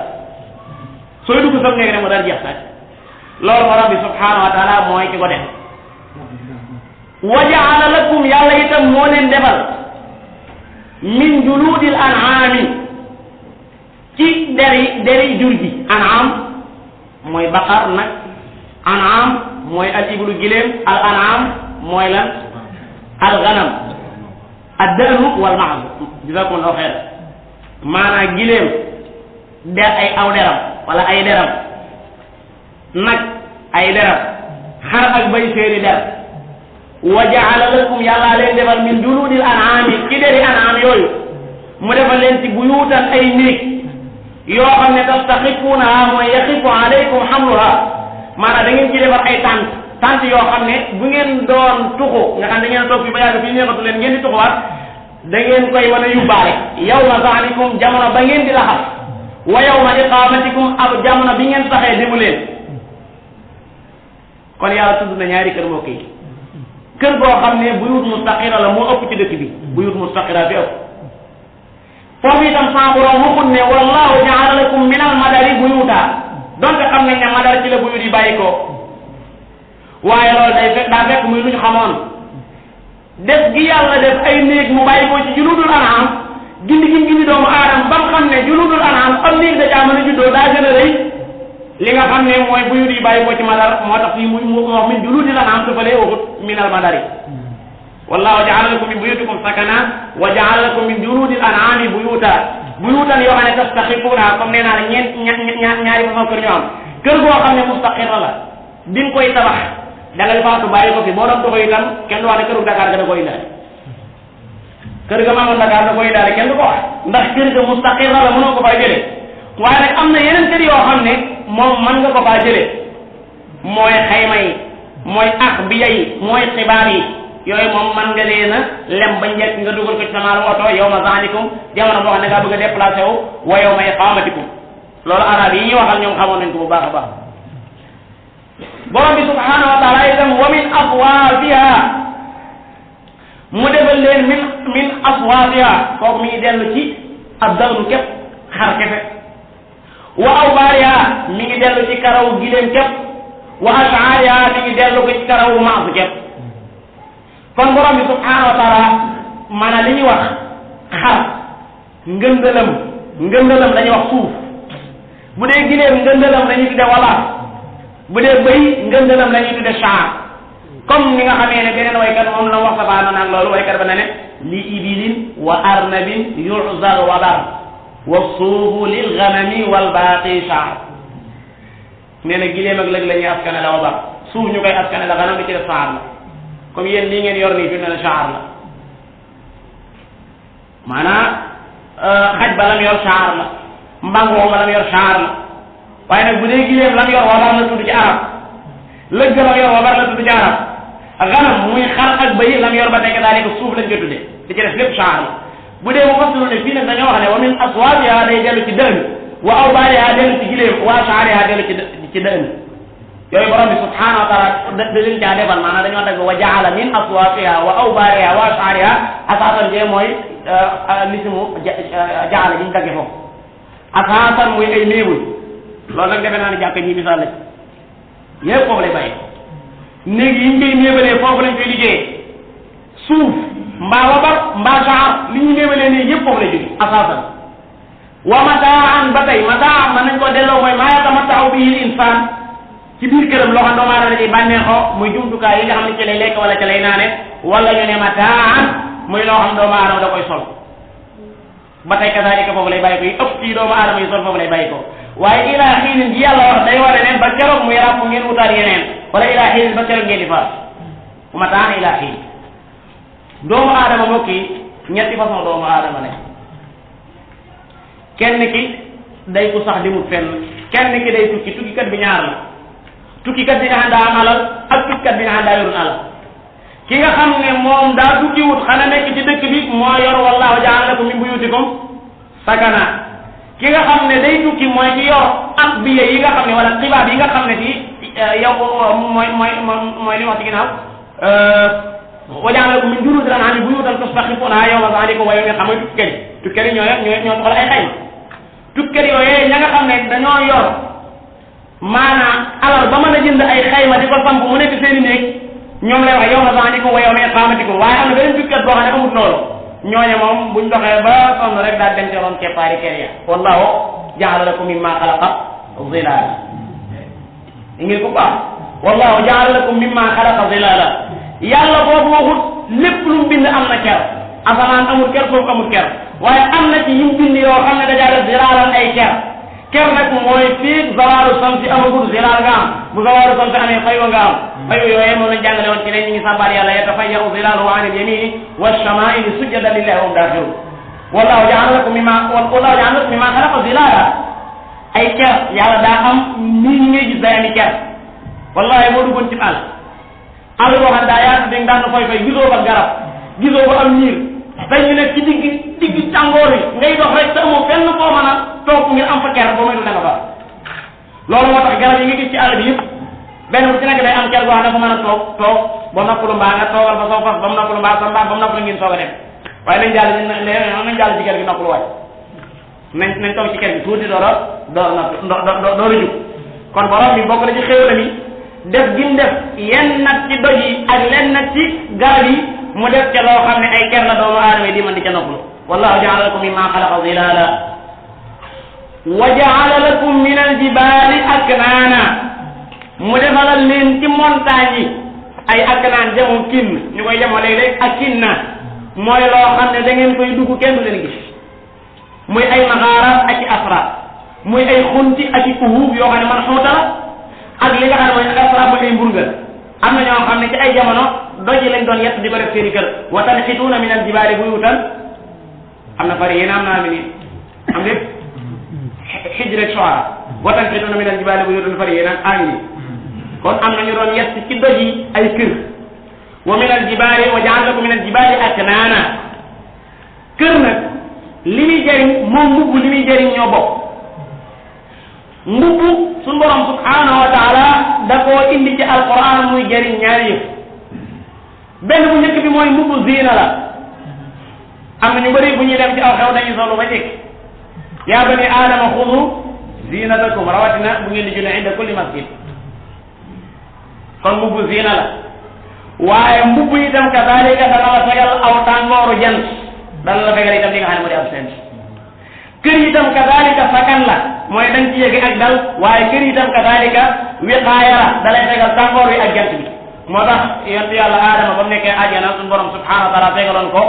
sooy dugg sam néeg rek mu dal jeex sax loolu borom bi subhanahu wa taala mooy ki ko def wa jaala lakum yàlla itam moo leen defal min juludil an'ami ci deri jur gi an'am mooy baqar nag an'am mooy al iblu gileem al an'am mooy lan al ganam ad-da'nu wal ma'z jazakumullahu xayr maanaa gileem der ay aw deram wala ay deram nag ay deram xar ak bay seeni der wa ja'ala lakum yàllaa leen defal min juludil an'ami ci deri an'am yooyu mu defal leen ci buyuutan ay néeg yoo xam ne tastaxifuunaha mooy yaxifu alaykum hamluha maanaam da ngeen ci defar ay tant yoo xam ne bu ngeen doon tuxu nga xam da ngeen toog fi ba yàgg fii neexatu leen ngeen di tuxuwaat da ngeen koy mën a yóbbaale yawma zaanikum jamono ba ngeen di laxas wa yawma iqamatikum ab jamono bi ngeen saxee dimu leen kon yàlla tudd na ñaari kër mbokk yi kër goo xam ne buyut mustaqira la moo ëpp ci dëkk bi buyut mustaqira fi ëpp foofu itam sa borom waxut ne wallahu jaala lakum min al madari buyuta donte xam nañ ne madar ci la buyut yi bàyyi ko waaye loolu daa fekk muy lu ñu xamoon def gi yàlla def ay néeg mu bàyyi ko ci juludul an'am gindi doomu aadama ba mu xam ne juludul an'am am néeg da caa mën a juddoo daa gën a rëy li nga xam ne mooy buyut yi bàyyi ko ci madar moo tax fii mu wax min juludil an'am dafa lay waxut min al madari wallahu ja'ala lakum min buyutikum sakana wa ja'ala lakum min juludil an'ami buyutan yoo xam ne tastaxifuuna comme nee naa la ñaari façon kër ñoo am kër goo xam ne mustaqira la bi nga koy tabax da ngay faatu bàyyi ko fi boo doon doxo itam kenn du wax ne këru Dakar ga da koy indaale kër ga maamoon Dakar da koy indaale kenn du ko wax ndax kër ga mustaqira la mënoo ko faa jëlee waaye nag am na yeneen kër yoo xam ne moom mën nga ko faa jëlee mooy xayma yi mooy axbiya yi mooy xibaar yi yooyu moom man nga leen a lem ba njëkk nga dugal ko ci sama oto yawma zaanikum jamono boo xam ne ngaa bëgg a déplacé wu wa yawma iqamatikum loolu arab yi ñuy waxal ñoom xamoon nañ ko bu baax a baax borom bi subhanahu wa taala itam wa min afwafiha mu defal leen min afwafiha kooku mi ngi dellu ci ab dawnu képp xar kefe wa awbaariha mi ngi dellu ci karaw gileem képp wa ashaariha mi ngi dellu ko ci karaw maasu képp kon borom bi subhanahu wa taala maanaam li ñuy wax xar ngëndalam dañuy wax suuf bu dee gileem ngëndalam dañuy tudde walaas bu dee bëy ngëndalam lañuy tudde shaar comme ni nga xamee ne beneen waykat moom la wax safaana nag loolu waykat ba ne li ibilin wa arnabin yu'zal wabar wa suufu lil ganami wal baaqi shaar nee na gileem ak lëg la ñuy askane la wabar suuf ñu koy askane la ganam di ci def shaar la comme yéen lii ngeen yor nii fi ne la shaar la maanaam xaj ba lam yor shaar la mbangoo ma lam yor shaar la waaye nag bu dee gileem lam yor wabar la tudd ci arab lëgg lam yor wabar la tudd ci arab ganam muy xar ak bëy lam yor ba tey daal ko suuf lañ ko tuddee di ci def lépp shaar la bu dee mu fasilu ne fii nag dañoo wax ne wa min aswaabiha day dellu ci dënn wa awbaariha dellu ci gileem wa ashaariha dellu ci dënn yooyu borom bi subhanahu wa taala da leen caa defal maanaam dañoo dagg wa jaala min aswaafiha wa awbaariha wa ashaariha asaasan jee mooy lisimu jaala ji ñu dagge foofu asaasan muy ay néebul loolu nag defe naa ne jàkk ñi misaal la yépp foofu lay bàyyi néeg yi ñu koy néebalee foofu lañ koy liggéeyee suuf mbaa wabar mbaa saar li ñu néebalee nii yépp foofu lay jóge asaasan wa mataan ba tey mataan man nañ ko delloo mooy maa yatamatta'u bihi insaan ci biir këram loo xam doomu aadama dañuy bànneexoo muy jumtukaay yi nga xam ne ci lay lekk wala ci lay naane wala ñu ne mataan muy loo xam doomu aadama da koy sol ba tey kasaalika foofu lay bàyyi ko yi ëpp ci doomu aadama yi sol foofu lay bàyyi ko waaye ilaa xiinin ji yàlla wax day wane ne ba keroog muy ràpp ngeen wutaat yeneen wala ilaa xiinin ba keroog ngeen di faat bu mataan ilaa xiin doomu aadama mbokk yi ñetti façon doomu aadama ne kenn ki day ku sax di mut fenn kenn ki day tukkikat bi ñaar la tukkikat bi nga xam daa am alal ak tukkikat bi nga xam daa yorul alal ki nga xam ne moom daa tukkiwut xana nekk ci dëkk bi moo yor wallahu ja'ala lakum min buyutikum sakana ki nga xam ne day tukki mooy ci yor ak biye yi nga xam ne wala xibaar yi nga xam ne fii yow mooy li wax ci ginnaaw wa ja'ala lakum min juluudil an'aami buyuutan tastakhifuunahaa yawma zaanikum wa yawma xam nga tukkat yi ñoo soxla ay xayma tukkat yooyu ña nga xam ne dañoo yor maanaam alal ba mën a jënd ay xayma di ko samp mu nekk seen i néeg ñoom lay wax yawma zaanikum wa yawma iqaamatikum waaye am na beneen tukkat boo xam ne amut loolu ñooñe moom buñ doxee ba sonn rek daal dem ci ron keppaari kër ya wallahu ja'ala lakum mimma xalaqa zilaala ngir ko baax wallahu ja'ala lakum mimma xalaqa zilaala yàlla boobu waxut lépp lu mu bind am na ker asamaan amul ker foofu amul ker waaye am na ci yim bind yoo xam ne dajaa def zilaalan ay ker nag mooy fii zawaaru samsi amagul zilaal nga am bu zawaaru samsi amee faywa nga am faywa yooyee moom lañ jàngale woon ci ne ñu ngi sàmbaal yàlla yatafayyaru zilaaluhu an al-yamini wash-shamaa'ili sujjadan lillahi wa hum daakhirun wallahu ja'ala lakum mimma xalaqa zilaala ay ker yàlla daa am nii ñu ngay gis day ami ker wallahi boo duggoon ci àll boo xam daa yaatu dégg daan na fay gisoo ba garab gisoo ba am niir dañu nekk ci digg tàngoor yi ngay dox rek te amoo fenn foo mën a toog ngir am fa ker boo may du danga fa loolu moo tax garab yi nga gis ci àll bi yëpp benn bu ci nekk day am ker boo xam ne dafa mën a toog ba noppalu mbaa nga toogal fa soo fas ba mu noppalu mbaa sa mbaa ba mu noppalu ngeen soog a dem waaye nañ jàll ci ker gi noppalu waay nañ toog ci ker gi tuuti door a jug kon borom bi bokk na ci xéewal mi def gim def yenn nag ci doj yi ak lenn nag ci garab yi mu def ca loo xam ne ay ker la doomu aadama yi di mën di ca noppalu wallahu ja'ala lakum mimma xalaqa zilaala wa ja'ala lakum min al-jibaali aknaana mu defalal leen ci montagne yi ay aknaan jamu kinn ñu koy jamoo léeg-léeg ak kinna mooy loo xam ne da ngeen koy dugg kenn du leen gis muy ay maxaaraat ak i asraat muy ay xunti ak i uhuub yoo xam ne man xuuta la ak li nga xam ne mooy asraat mooy ay mburngal am na ñoo xam ne ci ay jamono doj yi lañ doon yett di ko def seeni kër wa tanxituuna min al-jibaali buyuutan am na fari yéen am naa mi nii am lépp xijr ak shu'ara wa tanxituuna min al-jibaali buyuutan fari yéen am ngi kon am na ñu doon yett ci doj yi ay kër wa min al-jibaali wa ja'ala lakum min al-jibaali aknaana kër nag li muy jëriñ moom mbubb li muy jëriñ ñoo bokk mbubb suñu borom subhanahu wa taala da koo indi ci alquran muy jëriñ ñaari yëf benn bu njëkk bi mooy mbubb ziina la am na ñu bëri bu ñuy dem ci aw xew dañuy solu ba jekk yaa bani aadama xudu ziinatakum rawatina bu ngeen di julli inda kulli masjid kon mbubb ziina la waaye mbubb itam kadalika dana la fegal aw tàngooru jant dana la fegal itam li nga xam ne moo di absence kër itam kadalika sakan la mooy dañ ci yëge ak dal waaye kër itam kadalika wiqaaya la da lay fegal tàngoor wi ak jant bi moo tax yonent yàlla aadama ba mu nekkee àjjana suñu borom subhanahu wa taala fegaloon ko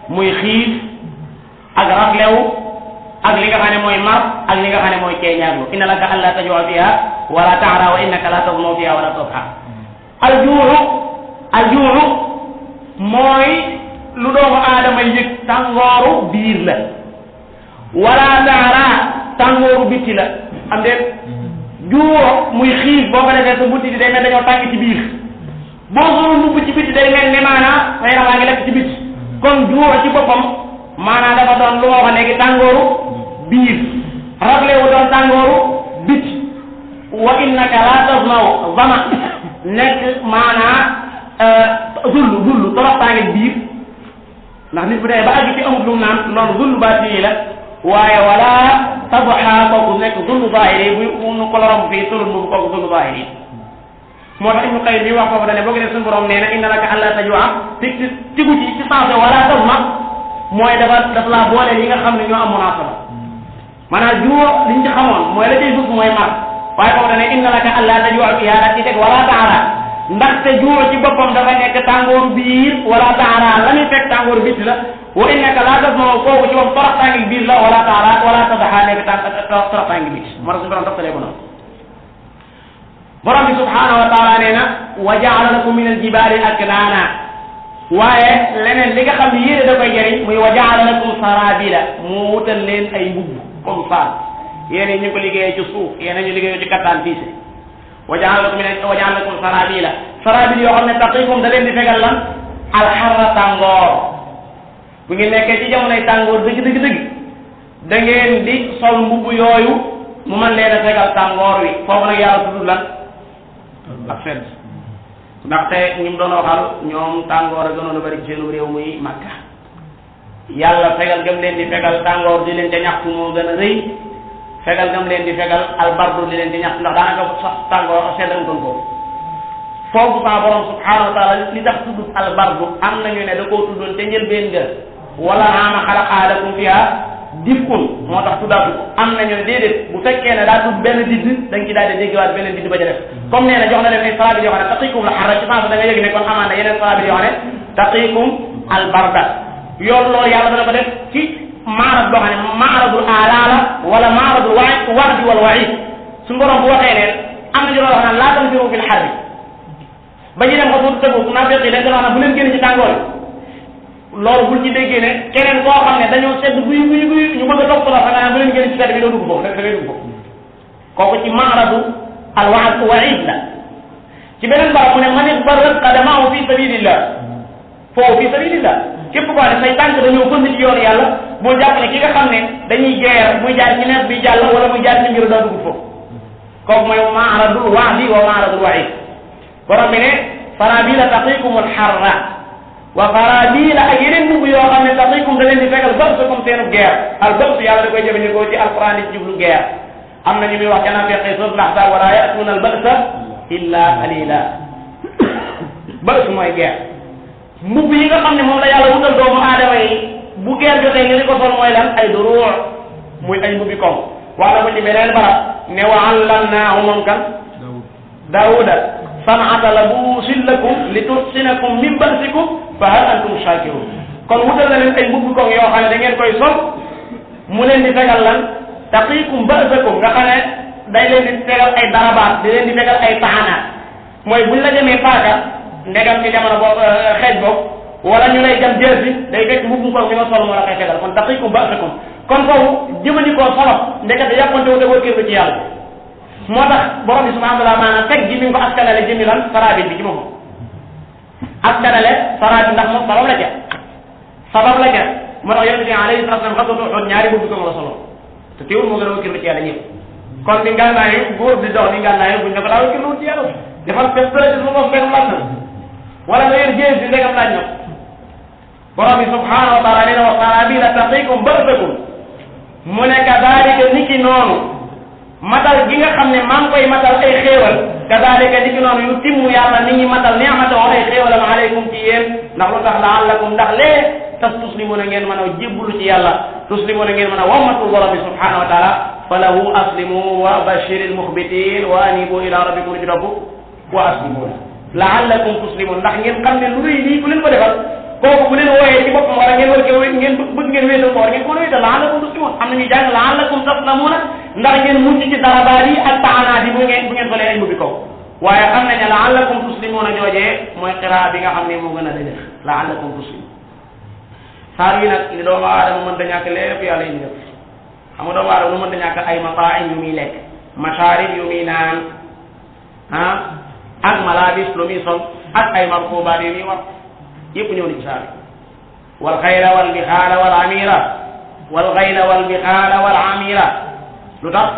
muy xiif ak raflewu ak li nga xam ne mooy mar ak li nga xam ne mooy ceeñaaglu inna laka an la tajua fiha wala taara wa innaka la tagmaw fiha wala tadha aljuuxu mooy lu doomu aadama yëg tàngooru biir la wala taara tàngooru bitti la am déet juux muy xiif boo ko defee sa butti di day mel dañoo tàng ci biir boo solu mbubb ci bitti day mel ne maanaa sa yaram a ngi lekk ci bitti kon juux ci boppam maanaa dafa doon lu ma wax léegi tàngooru biir raflewu doon tàngooru bitti wa innaka la tasmaw zama nekk maanaa zullu toroxtaange biir ndax nit bu dee ba àgg ci amut lu mu naan loolu zullu baatini la waaye wala tabxa kooku nekk zullu zahiri bu nu ko lorom fii tulul bu kooku zullu zahiri moo tax Ibnu Qayyim bi wax foofu dane boo gisee suñu borom nee na inna laka alla tajua tigu ci sensé wala tasma mooy dafa laa boole yi nga xam ne ñoo am munasaba maanaam juo liñ ci xamoon mooy la cay suuf mooy mar waaye foofu dane inna laka alla tajua fiha dak ci teg wala taara ndaxte juur ci boppam dafa nekk tàngooru biir wala taara la muy fekk tàngooru bitti la wa innaka laa tasma'u kooku ci moom toroxtaangi biir la wala taara wala tadaxa nekk toroxtaangi bitti moo tax suñu borom toftalee ko noonu borom bi subhanahu wa taala nee na wa jaala lakum min aljibaali aknaana waaye leneen li nga xam ne yéene da koy jëriñ muy wa jaala lakum sarabila mu wutal leen ay mbubb comme ça yéene ñu ko liggéeyee ci suuf yéene ñu liggéeyee ci kattaan fiise wajaal lakum sarabila sarabil yoo xam ne taqikum da leen di fegal lan alxarra tàngoor bu ngeen nekkee ci jamonoy tàngoor dëgg da ngeen di sol mbubb yooyu mu mën leen a fegal tàngoor wi foofu nag yàlla tudd lan ak sedd ndaxte ñi mu doon waxal ñoom tàngoor a gënoon a bari ci seenu réew muy Makka yàlla fegal gëm leen di fegal tàngoor di leen ca ñaxtu moo gën a rëy fegal gam leen di fegal albardu di leen di ñax ndax daanaka sax tàngoor seddantoon ko foofu sa borom subhanahu wa taala li tax tudd albardu am nañu ne da koo tuddoon te njëlbeen nga wala ama xalaqa lakum fiha difkun moo tax tuddaatu ko am nañu ne déedéet bu fekkee ne daa tudd benn didd da nga ci daal di déggewaat beneen didd ba ca def comme nee na jox na leen ay salaabil yoo xam ne taqikum la xarra ci sens da nga yëg ne kon amaan na yeneen salaabil yoo xam ne taqikum albarda yoon loolu yàlla dana ko def ci maarad boo xam ne maaradul alaala wala maaradul wa'di wal wa'id suñu borom bu waxee leen am na juróom wax naan laa tanfiru fil harri ba ñu dem ko tuuti tëbu naafiq yi dañ doon wax naan bu leen génn ci tàngoor loolu bul ci déggee ne keneen koo xam ne dañoo sedd guy ñu bëgg a topp la fa nga naan bu leen génn ci sedd bi doo dugg foofu da ngay dugg foofu kooku ci maaradu al wa'id la ci beneen barab mu ne man isbarrat qadamahu fi sabilillah foofu fi sabilillah képp koo ne say tànk dañoo fënd ci yoonu yàlla boo jàpp ne ki nga xam ne dañuy jeer muy jaar ci nees bi jàll wala muy jaar ci mbiru daa dugg foofu kooku mooy maaradul wa'di wa maaradul wa'id borom bi ne farabila taqikum alxarra wa farabila ak yeneen mbubb yoo xam ne taqikum da leen di fegal ba'sakum seenu guerre al ba'su yàlla da koy jëfandikoo ci alquran ci jublu guerre am na ñu muy wax ca naafeqi suratul ahzab wala ya'tuna al ba'sa illa qalila ba'su mooy guerre mbubb yi nga xam ne moom la yàlla wutal doomu aadama yi bu geer jotee nga di ko sol mooy lan ay duruu muy ay mbubbi koŋ wax na ko ci beneen barab ne wa allamnaahu moom kan daawuda san'ata labuusin lakum li tuhsinakum min ba'sikum fa hal antum shakirun kon wutal na leen ay mbubbi koŋ yoo xam ne da ngeen koy sol mu leen di fegal lan taqiikum ba'sakum nga xam ne day leen di fegal ay darabaat di leen di fegal ay taxanaat mooy buñ la demee paaka ndegam ci jamono boobu xeej boobu wala ñu lay jam jël si day fekk mbubbum koŋ bi nga sol moo la koy fegal kon taqiikum ba'sakum kon foofu jëfandikoo solo ndekete yàppante wu dagoo kër ci yàlla moo tax borom bi subhanahu wa ta'ala maanaam teg ji mi ngi ko askanale jëmi lan saraabil bi ci moom askanale saraabil ndax moom sabab la ca moo tax yonent bi alayhi salaatu wa salaam xasatu Uhud ñaari mbubb koŋ la solo te teewul moo gën a wëkkër ci yàlla ñëpp kon di ngànnaayu góor di dox di ngànnaayu buñ ne ko daaw ci lu ci yàlla defal fes dara lu mos ndegam laaj na wala nga yor jéem si ndegam laaj na borom bi subhanahu wa taala nee na wa qarabila taqikum ba'sakum mu ne kadalika niki noonu matal gi nga xam ne maa ngi koy matal ay xéewal kadalika niki noonu yu timmu yàlla nit ñi matal ni'matahu ay xéewalam alaykum ci yéen ndax lu tax la'allakum ndax lee tas tuslimuna ngeen mën a jébbalu ci yàlla tuslimuna ngeen mën a wammatul borom bi subhanahu wa taala falahu aslimu wa bashiril mukhbitin wa anibu ila rabbikum ci rabbu wa aslimu la'allakum tuslimun ndax ngeen xam ne lu rëy lii ku leen ko defal kooku bu leen wooyee ci boppam wala ngeen war ko ngeen bëgg ngeen wéetal ko war ngeen ko mën a wéetal la'allakum tuslimun am na ñuy jàng la'allakum taslamuna ndax ngeen mucc ci darabaat yi ak taanaat yi bu ngeen solee ay mbubbi kaw waaye xam nañ ne la'allakum tuslimuna joojee mooy qiraa bi nga xam ne moo gën a dëgër la'allakum tuslimun saar yi nag li doomu aadama mën da ñàkk lépp yàlla indi def xam nga doomu aadama lu mën da ñàkk ay mata'im yu muy lekk masharib yu muy naan ak malabis lu muy sol ak ay markubaat yu muy war yëpp ñëw na ci saar wal xayla wal bixaala wal amira wal xayla wal bixaala wal amira lu tax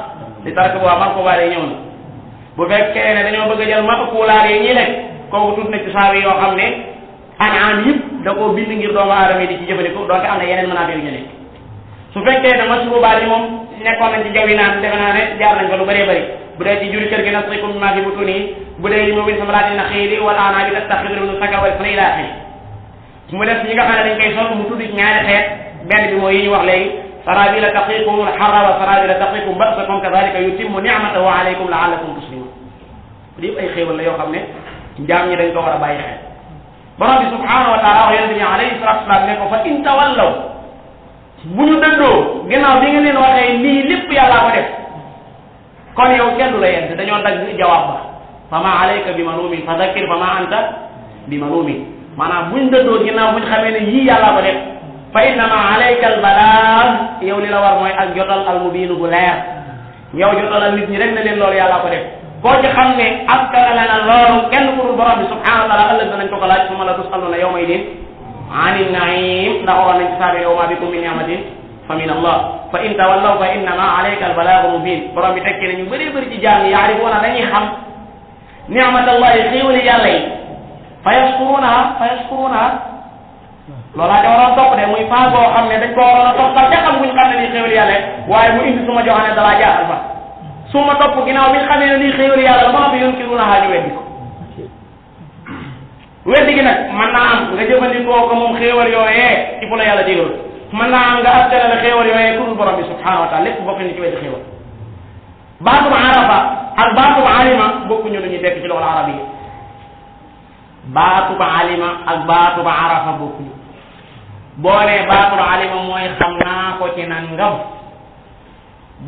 li tark bu markubaat yi ñëw na bu fekkee ne dañoo bëgg a jël markubaat yi ñi lekk kooku tudd na ci saar yoo xam ne anam yëpp da koo bind ngir doomu aadama yi di ci jëfandikoo donte am na yeneen manaafi yu ñu nekk su fekkee ne masrubaat yi moom nekkoon nañ ci jawi naan defe naa ne jaar nañ fa lu bëree bëri bu dee ci juri kër gi nasrikum mimmaa fii butuunihi bu dee mu min samaraati naxiili wal a'naabi tattaxiduuna minhu sakaran wa rizqan ilaa aaxirihi mu def ñi nga xam ne dañ koy sol mu tudd ci ñaari xeet benn bi mooy yi ñu wax léegi saraabila taqiikum al-harra wa saraabila taqiikum ba'sakum kazaalika yutimmu ni'matahu alaykum la'allakum tuslimuun lii ay xéewal la yoo xam ne jaam ñi dañ ko war a bàyyi xel borom bi subhanahu wa taala wax yonente bi alayhi salatu wasalaam ne ko fa in tawallaw bu ñu dëddoo ginnaaw bi nga leen waxee lii lépp yàllaa ko def kon yow kenn du la yedd dañoo dagg jawaab ba fa ma alayka bi malumin fa dakkir fa ma anta bi malumin maanaam buñ dëddoo ginnaaw buñ xamee ne yii yàllaa ko def fa innama alayka al balaag yow li la war mooy ak jotal al mubiinu bu leer yow jotalal nit ñi rek ne leen loolu yàllaa ko def koo ci xam ne askanale na loolu kenn ku dul borom bi subhanahu wa taala ëllëg danañ ko ko laaj summa la tusaluna yawma idin ani naim ndax waxoon nañ ci saabi yow ma bikum min ni'matin fa min allah fa in tawallaw fa innama alayka al balaagu mubin borom bi tekki ne ñu bëree bëri ci jaam yi yaarifuuna dañuy xam ni'matallahi xéewali yàlla yi fa yaskurunaha loolaa da waroon topp de muy faa boo xam ne dañ ko waroon a toppal ca xam buñ xam ne lii xéewali yàlla waaye mu indi suma joxane dalaa jaaxal fa su ma topp ginnaaw bi nga xamee ne lii xéewal yàlla la ba nga fi yunkiruunahaa ñu weddi ko weddi gi nag mën naa am nga jëfandikoo ko moom xéewal yooyee ci fu la yàlla jégal mën naa am nga askanale xéewal yooyee ku dul borom bi subhanahu wa taala lépp bokk ni ci weddi xéewal baatub arafa ak baatub alima bokkuñu lu ñuy tekk ci loolu arab yi baatub alima ak baatub arafa bokkuñu boo nee baatub alima mooy xam naa ko ci nangam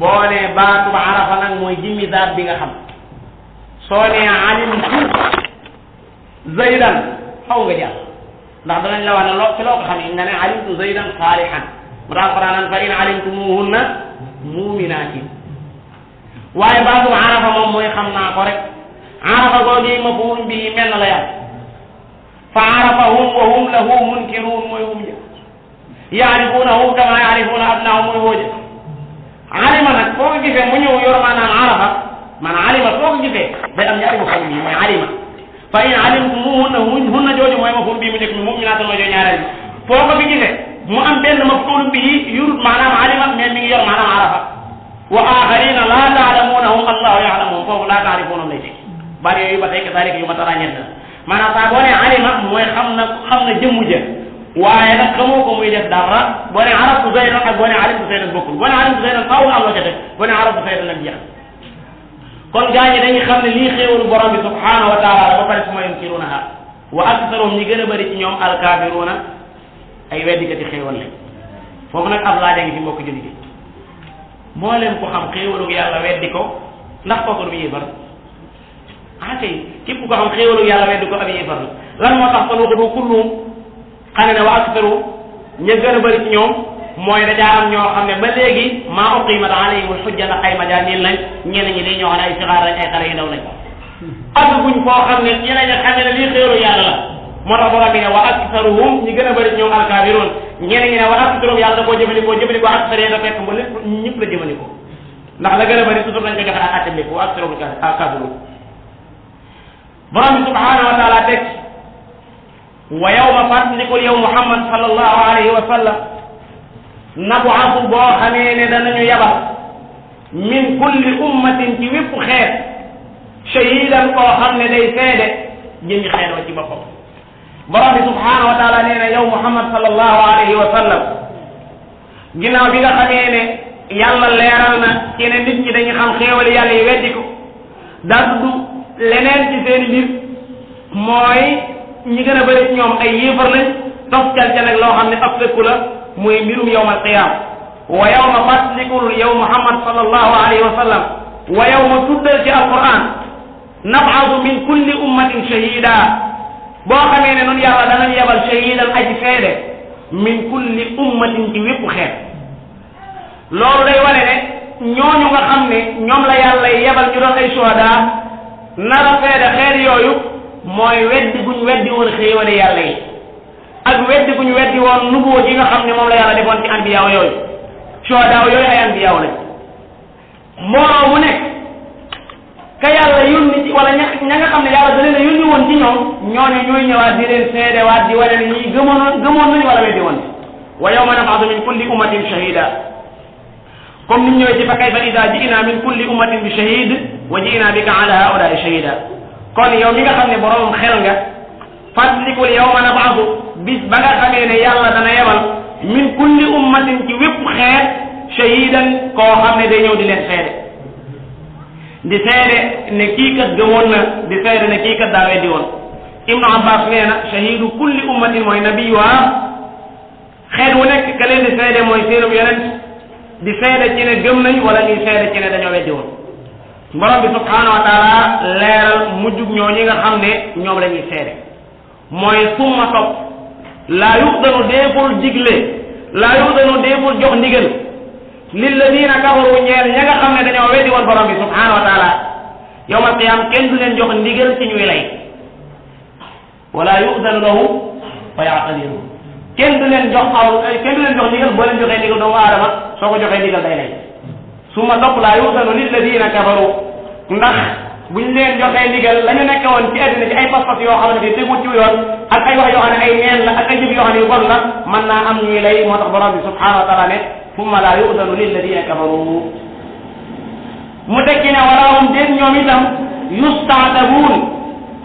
boo nee baatub arafa nag mooy jimmi daat bi nga xam soo nee alimtu zaydan xaw nga jàll ndax danañ la wax ne loo ci loo ko xam nga ne alimtu zaydan saalihan mu tax Alxuraan fa in alimtumuhunna muminatin waaye baatub arafa moom mooy xam naa ko rek arafa googu maf'uul bihi mel na la yàlla fa arafahum wa hum lahu munkiruun mooy hum ja yaarifuunahu kama yaarifuuna abnaahum mooy wooja alima nag foo ko gisee mu ñëw yor maanaam arafa maanaam alima foo ko gisee day am ñaari maf'uul bi mooy alima fa in alimtumuhunna hunna jooju mooy maf'uul bi mu njëkk mi mu'minaatun mooy jooju ñaareel bi foo ko fi gisee mu am benn maf'uul bi yurut maanaam alima mais mi ngi yor maanaam arafa wa axarina laa ta'lamuunahum allahu ya'lamuhum foofu laa ta'rifuunahum lay fekk bari yooyu ba tey kazaalika yu ma tara ñett la maanaam saa boo nee alima mooy xam na jëmmu ja waaye nag xamoo ko muy def dara boo nee araftu zaydan ak boo nee alimtu zaydan bokkul boo nee alimtu zaydan faaw am loo ca def boo nee araftu zaydan nag jeex kon gaa ñi dañuy xam ne lii xéewalu borom bi subhanahu wa taala ba pare suma yunkirunaha wa aktaruhum ñi gën a bëri ci ñoom alkaafiruuna ay weddikati xéewal lañ foofu nag ab laa ngi fi mbokk jullit yi moo leen ko xam xéewalu yàlla weddi ko ndax kooku du yéefar kay képp ko xam xéewalu yàlla weddi ko ab yéefar la lan moo tax kon waxu du kulluhum xane ne wa aktaru ña gën a bëri ci ñoom mooy dajaa am ñoo xam ne ba léegi maa uqimat alayhimul hujja ndax ay majaaniin lañ ñeneen ñi day ñoo xam ne ay sixaar lañ ay xale yu ndaw lañ àgguñ foo xam ne ñeneen ñi xam ne lii xéewalu yàlla la moo tax borom bi ne wa aktaruhum ñi gën a bëri ci ñoom alkaafiruun ñeneen ñi ne wa aktaruhum yàlla da koo jëfandikoo aksar da fekk ba lépp ñëpp la jëfandikoo ndax la gën a bëri toujours nañ ko joxe ak atte lépp wa aktharuhum kaafiruun borom bi subhanahu wa taala teg wa yawma fàttalikul yow Muhammad sallallahu alayhi wa sallam nab'athu boo xamee ne danañu yabal min kulli ummatin ci wépp xeet shahidan koo xam ne day seede jëmi xeet wa ci boppam borom bi subhanahu wa taala nee na yow Muhammad sallallahu alayhi wa sallam ginnaaw bi nga xamee ne yàlla leeral na ci ne nit ñi dañuy xam xéewali yàlla yi weddi ko daa tudd leneen ci seen mbir mooy ñi gën a bëri ci ñoom ay yéefar lañ toftal ca nag loo xam ne ab fekku la muy mbirum yawmal qiyaama wa yawma fàttalikul yow Muhammad sallallahu alayhi wa sallam wa yawma tuddal ci alquran nab'athu min kulli ummatin shahida boo xamee ne noonu yàlla danañ yebal shahidan aji seede min kulli ummatin ci wépp xeet loolu day wane ne ñooñu nga xam ne ñoom la yàlla yebal ñu doon ay shuhada nara seede xeet yooyu mooy weddi guñ weddi woon xéewale yàlla yi ak weddi guñ weddi woon nubuwa ji nga xam ne moom la yàlla defoon ci anbiyaaw yooyu shuhada yooyu ay anbiyaaw lañ mbooloo mu nekk ka yàlla yónni ci wala ña nga xam ne yàlla da leen a yónni woon ci ñoom ñooñu ñooy ñëwaat di leen seede waat di wane ne ñii gëmoon nañu wala weddi woon wa yawma nab'athu min kulli ummatin shahida comme ni ñu ñëwee ci fa kayfa idha ji'na min kulli ummatin bi shahid wa ji'na bika ala ha'ula'i shahida kon yow mi nga xam ne borom xel nga fàttalikul yawma nab'athu bis ba nga xamee ne yàlla dana yebal min kulli ummatin ci wépp xeet shahidan koo xam ne day ñëw di leen seede di seede ne kii kat gëmoon na di seede ne kii kat daa weddi woon Ibnu Abbas nee na shahidu kulli ummatin mooy nabiyuha xeet wu nekk ka leen di seede mooy seenum yonent di seede ci ne gëm nañ wala ñuy seede ci ne dañoo weddi woon borom bi subhanahu wa taala leeral mujjug ñoo ñi nga xam ne ñoom la ñuy seede mooy summa topp laa yuxdanu deeful digle laa yuxdanu deeful jox ndigal lilladina kafaru ñeel ña nga xam ne dañoo weddi woon borom bi subhanahu wa taala yawmal qiyaam kenn du leen jox ndigal ci ñuy lay wala yuxdanu lahu fa ya'tadiru kenn du leen jox ndigal boo leen joxee ndigal doomu aadama soo ko joxee ndigal day lay summa topp laa yuxdanu lilladina kafaru ndax buñ leen joxee ndigal la ñu nekk woon ci àddina ci ay pas-pas yoo xam ne tegu ci yoon ak ay wax yoo xam ne ay neen la ak ay jëf yoo xam ne yu bon la mën naa am ñuy lay moo tax borom bi subhanahu wa taala ne summa laa yu'danu lilladina kafaru mu tekki ne walaahum déet ñoom itam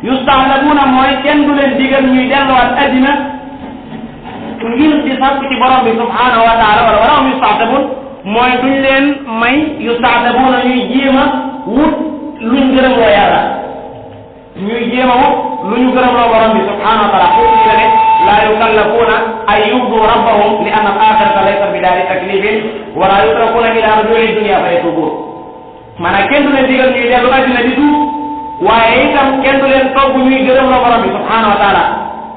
yustaatabuuna mooy kenn du leen digal ñuy delluwaat àddina ngir di sàkk ci borom bi subhanahu wa taala wala walaahum yustaatabuun mooy duñ leen may yustaatabuuna ñuy jéem a wut luñ gërëm loo yàlla ñuy jéem a wut lu ñu gërëm loo borom bi subhanahu wa taala foofu ñu ne laa yukallafuuna ay yurdu rabbahum li anna al-axirata laysa bi daari taklifin wala yutrakuuna ila rujui dunya fa yatuubuun maanaam kenn du leen digal ñuy dellu àddina di tuub waaye itam kenn du leen togg ñuy gërëm loo borom bi subhanahu wa taala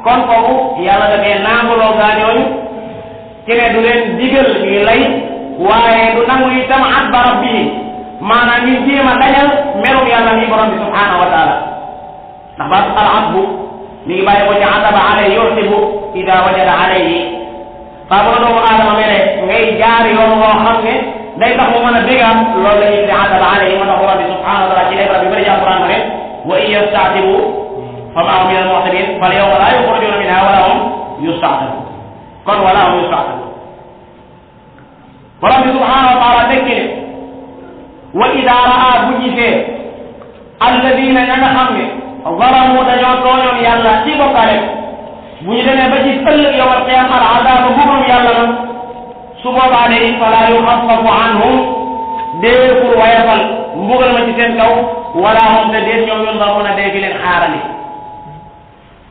kon foofu yàlla dafee nanguloo gaañooñu ci ne du leen digal ñuy lay waaye du nangu itam adba rabbihi maanaam ñu jéem a dajal merum yàlla mi borom bi subhanahu wa taala ndax baatu al asbu mi ngi bàyyi ko ci adaba alayhi yusibu ida wajada alayhi faa bu la doomu aadama mere ngay jaar yoon woo xam ne day tax mu mën a bégaat loolu la ñuy tuddee adaba alayhi moo tax borom bi subhanahu wa taala ci lebra bi bëri ci alquran ne wa in yastaatibu fa maa hum min al mu'tabin fal yawma laa yuxrajuuna minha wala hum yustaatabuun kon wala hum yustaatabuun borom bi subhanahu wa taala tekki ne wa ida raa bu gisee alladina ña nga xam ne zalamu dañoo tooñoon yàlla ci bokkaale bu ñu demee ba ci ëllëg yawmal qiyaama al azaaba mbugalum yàlla na su boobaa de fala yuxaffafu anhum déeful wayafal mbugal ma ci seen kaw wala hum te déet ñoom yunzaruuna dee fi leen xaarali